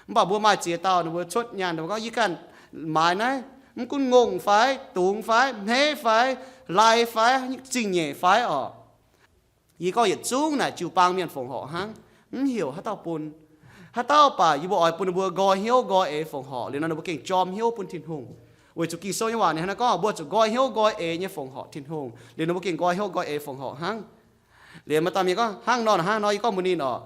Mv baac mbuo maaih ziex dauh ninh mbuo cuotv nyaanh, ninh mbuo gorngv, yie ganh maaiz naaiv, mv gunv ngongh fai, dungz fai, hmeiv fai, lai fai, zingh nyeic fai oc. Yie gorngv yietc zungv naaic jiu-baang mienh fongc horc hnangv, mv heuc haaix dauh bun. Haaix dauh baac yie mbuo oix bun ninh mbuo nqoi hnyouv nqoi eix fongc horc, liuz nor ninh mbuo gengh jorm hnyouv bun Tin-Hungh. Weic zuqc Ging-Sou nyei waac ninh hnangv naaiv gorngv, mbuo zuqc nqoi hnyouv nqoi eix nyei fongc horc Tin-Hungh, liuz ninh mbuo gengh nqoi hnyouv nqoi eix fongc horc hnangv. Liuz maaih dauh mienh gorngv, hnangv nor, hnangv nor, yie gorngv mbuox ninh oc,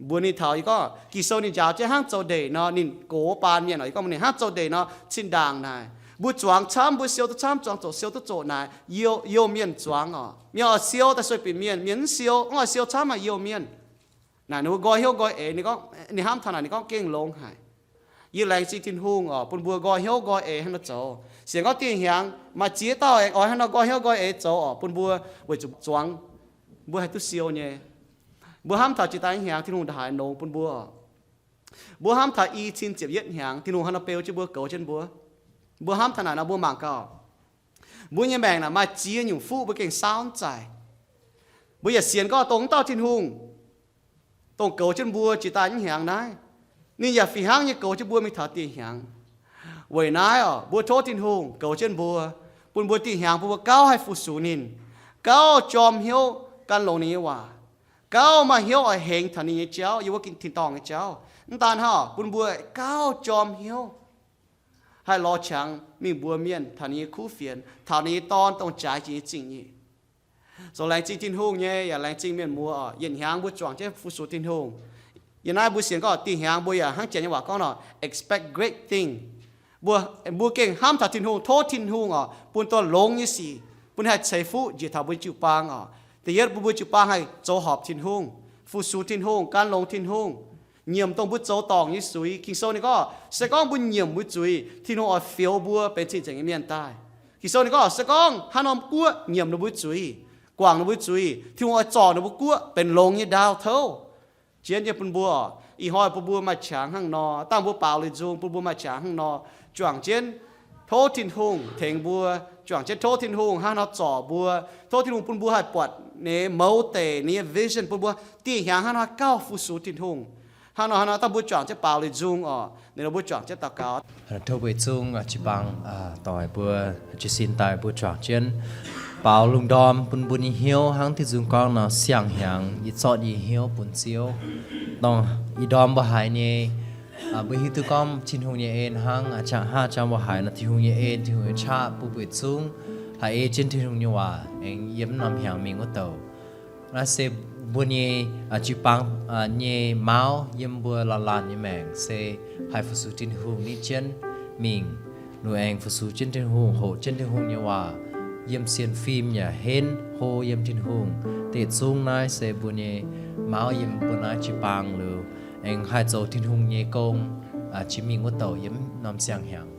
mbuox ninh taux, yie gorngv Ging-Sou ninh njaaux jienv hnangv zoux ndeic nor, ninh gox baan mienh oc, yie gorngv mbuox ninh hnangv zoux ndeic nor, zinh ndaangc naaic mbuo zuangx camv, mbuo siou duqv camv, zuangx zoqc siou duqv zoqc naaic, youh, youh mienh zuangx oc. Mienh oix siou daaih sueih bieqc mienh, mienh mv siou, mv oix siou camv haic youh mienh. Naaic ninh mbuo nqoi hnyouv nqoi eix, ninh gorngv, ninh hnamv taux naaic ninh gorngv gengh longx haic. Yie laengz zingh Tin-Hungh oc, bun mbuo nqoi hnyouv nqoi eix hnangv nor zoux. Sienx gorngv dieh hnyangx maaih ziex dauh aengx oix hnangv nor nqoi hnyouv nqoi eix zoux oc, bun mbuo weic zuqc zuangx mbuo haih duqv siou nyei. Mbuo hnamv taux jiex daaih hnyangx Tin-Hungh ndongc haaix longx bun mbuo oc. Mbuo hnamv taux i cin ziepc yietv hnyangx Tin-Hungh hnangv nor beu jienv mbuo, goux jienv mbuo. Mbuo hnamv taux naaic nor mbuo mangc gaax, mbuo nyei maengc naaic maaih ziex nyungc fuqv mbuo gengh saauv mv zaaic. Mbuo yaac sienx gorngv dongh wuov dauh Tin-Hungh, dongh goux jienv mbuo jiex daaih hnyangx naaiv, ninh yaac fih hnangv nyei goux jienv mbuo mingh taux dieh hnyangx. Weic naaiv oc, mbuo tov Tin-Hungh goux jienv mbuo, bun mbuo dieh hnyangx bun mbuo gauh haih fu-sux ninh, gauh jorm hnyouv gan longx ninh nyei waac, gauh maaih hnyouv oix hengx taux ninh nyei jauv, yiem wuov gengh tin-dorngh nyei jauv. Mv daan hnangv, bun mbuo gauh jorm hnyouv. haih lorz qangx mingh mbuox mienh taux ninh nyei kuv fienx, taux ninh nyei Dorn dongh jaaix jiex nyei zingh nyeic. Zoux laengz zingh Tin-Hungh nyei yaac laengz zingh mienh muoz oc. Yietc hnyangx mbuo juangc jienv fu-sux Tin-Hungh. Yiem naaiv mbuo sienx gorngv dih hnyangx mbuo yaac hnangv janx nyei waac gorngv nor, expect great thing. Mbuo, mbuo gengh hnamv taux Tin-Hungh, tov Tin-Hungh oc bun duqv longx nyei sic, bun haih ceix fuqv njiec taux mbuo jiu-baang oc. Da'yietv, bun mbuo jiu-baang haih zoux horpc Tin-Hungh, fu-sux Tin-Hungh, gan longx Tin-Hungh, nyiemc dongh mbuo zoux dorngc nyei zuiz. Ging-Sou ninh gorngv se gorngv mbuo nyiemc mbuo zuiz, Tin-Hungh oix fioux mbuo benx cing-nzengc nyei mienh daaih. Ging-Sou ninh gorngv se gorngv haaix norm guoqv nyiemc ninh mbuo zuiz, guangc ninh mbuo zuiz, Tin-Hungh oix zorc ninh mbuo guoqv benx longx nyei ndaauv touv. Jienv yie bun mbuo, ih hnoi bun mbuo maaih qangx hnangv nor, dangh mbuo baaux lui nzung bun mbuo maaih qangx hnangv nor, juangc jienv tov Tin-Hungh tengx mbuo, juangc jienv tov Tin-Hungh hnangv haaix nor zorc mbuo, tov Tin-Hungh bun mbuo haih buatc ninh mouz deic, ninh nyei vision bun mbuo dih hnyangx hnangv haaix nor gauh fu-sux Tin-Hungh. Hnangv nor, hnangv nor dangh mbuo juangc jienv baaux lui nzung oc. Ninh mbuo juangc jienv daux gaux. Tov mbuo zungv jiu-baang doic mbuo jiez sin daaih mbuo juangc jienv baaux lungh ndorm bun mbuo nyei hnyouv hnangv diuh nzung gorngv nor, siang-hnyangx yie zorqv yie hnyouv bun Ziouv. Dongh ih ndorm mbuo haiz nyei, mbuo hiuv duqv gorngv Tin-Hungh nyei en hnangv aqv, hnangv jang mbuo haiz nor Tin-Hungh nyei en, Tin-Hungh nyei qaqv bun mbuo zungv haih ei jienv Tin-Hungh nyei waac aengx yiem norm hnyangx mingh wuov douc. Naaiv se mbuo nyei jiu-baang nyei mauv yiem mbuo laanh laanh nyei maengc se haih fu-sux Tin-Hungh nitv jienv mingh, luv aengx fu-sux jienv Tin-Hungh, hoqc jienv Tin-Hungh nyei waac, yiem sienx fim yaac henv hlo yiem Tin-Hungh. Deix zungv naaiv se mbuo nyei mauv yiem mbuo naaiv jiu-baang liuz, aengx haih zoux Tin-Hungh nyei gong jiex mingh wuov douc yiem norm siang-hnyangx.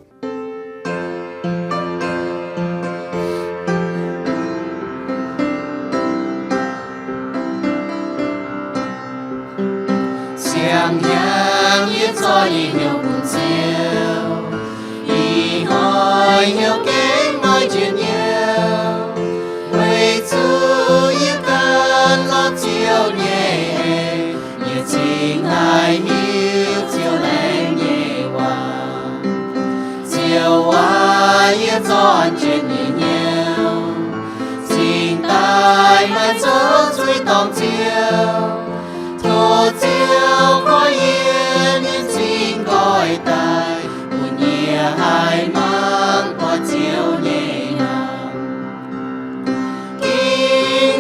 Siang-hnyangx yie zorqv yie hnyouv bun Ziouv, ih hnoi hnyouv gengh noi njien-youh, weic zuqc yie gan lorz Ziouv nyei en, yie cingx haih hiuv Ziouv laengz nyei waac. Ziouv aac, yie zorqv an jienv yie hnyouv, cingx daaih maaih zouv zuiz dorngc Ziouv. Tov Ziouv koi yie nyei m'zing nqoi daaih, bun yie haih mangc buatc Ziouv nyei hnamv.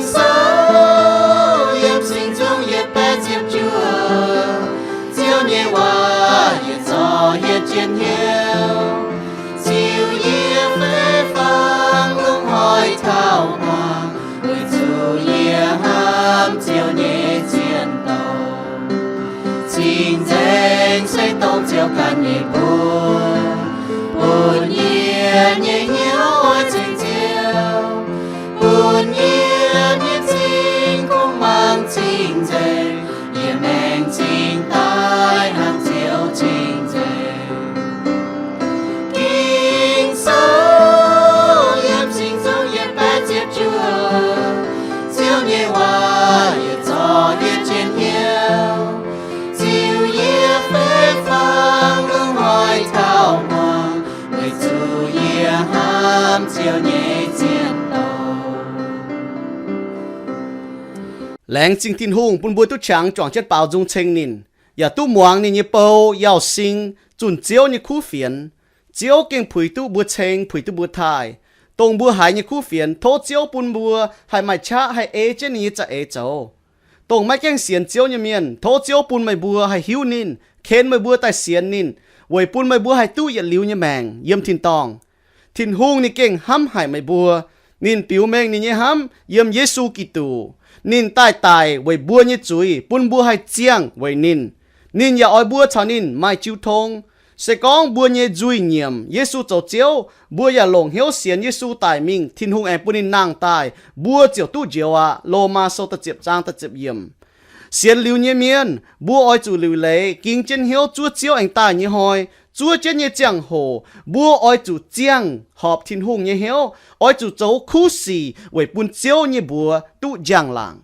Ging-Sou yiem singx zungv yietc baeqv ziepc juov. Ziouv nyei waac yie zorqv hietv jienv hnyouv, ziux yie fei fangx lungh hnoi taux muangx, weic zuqc yie hnamv Ziouv nyei zien douc. Cing-nzengc se dongh Ziouv ganh nyei mbuox, bun yie nyei hnyouv oix ceng Ziouv, bun yie nyei m'zing kungx mangc cing-nzengc, yie maengc cingx daaih hnangv Ziouv cing-nzengc. Ging-Sou yiem singx zungv yietc baeqv ziepc juov. Ziouv nyei waac yie zorqv hietv jienv hnyouv, ziux yie fei fangx lungh hnoi taux muangx, weic zuqc yie hnamv Ziouv nyei zien douc. Laengz zingh Tin-Hungh bun mbuo duqv qangx juangc jienv baaux nzung ceng ninh, yaac duqv muangx ninh nyei bou, Yauh Sing, zunh Ziouv nyei kuv fienx. Ziouv gengh puix duqv mbuo ceng, puix duqv mbuo taaih. Dongh mbuo haiz nyei kuv fienx, tov Ziouv bun mbuo haih maaih qaqv haih ei jienv ninh nyei za'eix zoux. Dongh maiv gaengh sienx Ziouv nyei mienh, tov Ziouv bun meih mbuo haih hiuv ninh, ken meih mbuo daaih sienx ninh, weic bun meih mbuo haih duqv yietc liuz nyei maengc yiem tin-dorngh. Tin-Hungh ninh gengh hnamv haic meih mbuo. Ninh biux mengh ninh nyei hnamv yiem Yesu Giduc. Ninh daaih daic weic mbuo nyei zuiz, bun mbuo haih ziangh weic ninh. Ninh yaac oix mbuo caux ninh maaih jiu tong. Se gorngv mbuo nyei nzuih nyiemc Yesu zoux Ziouv, mbuo yaac longc hnyouv sienx Yesu daic mingh, Tin-Hungh aengx bun ninh nangh daaih, mbuo ziouc duqv njoux aqv. Lomaa Sou da'ziepc zaang da'ziepc yiemc. Sienx liuz nyei mienh, mbuo oix zuqc liuc leiz ging jienv hnyouv zuov Ziouv aengx daaih nyei hnoi, zuov jienv nyei ziangh hoc, mbuo oix zuqc ziangh horpc Tin-Hungh nyei hnyouv, oix zuqc zoux kuv sic weic bun Ziouv nyei mbuox duqv njang-laangc.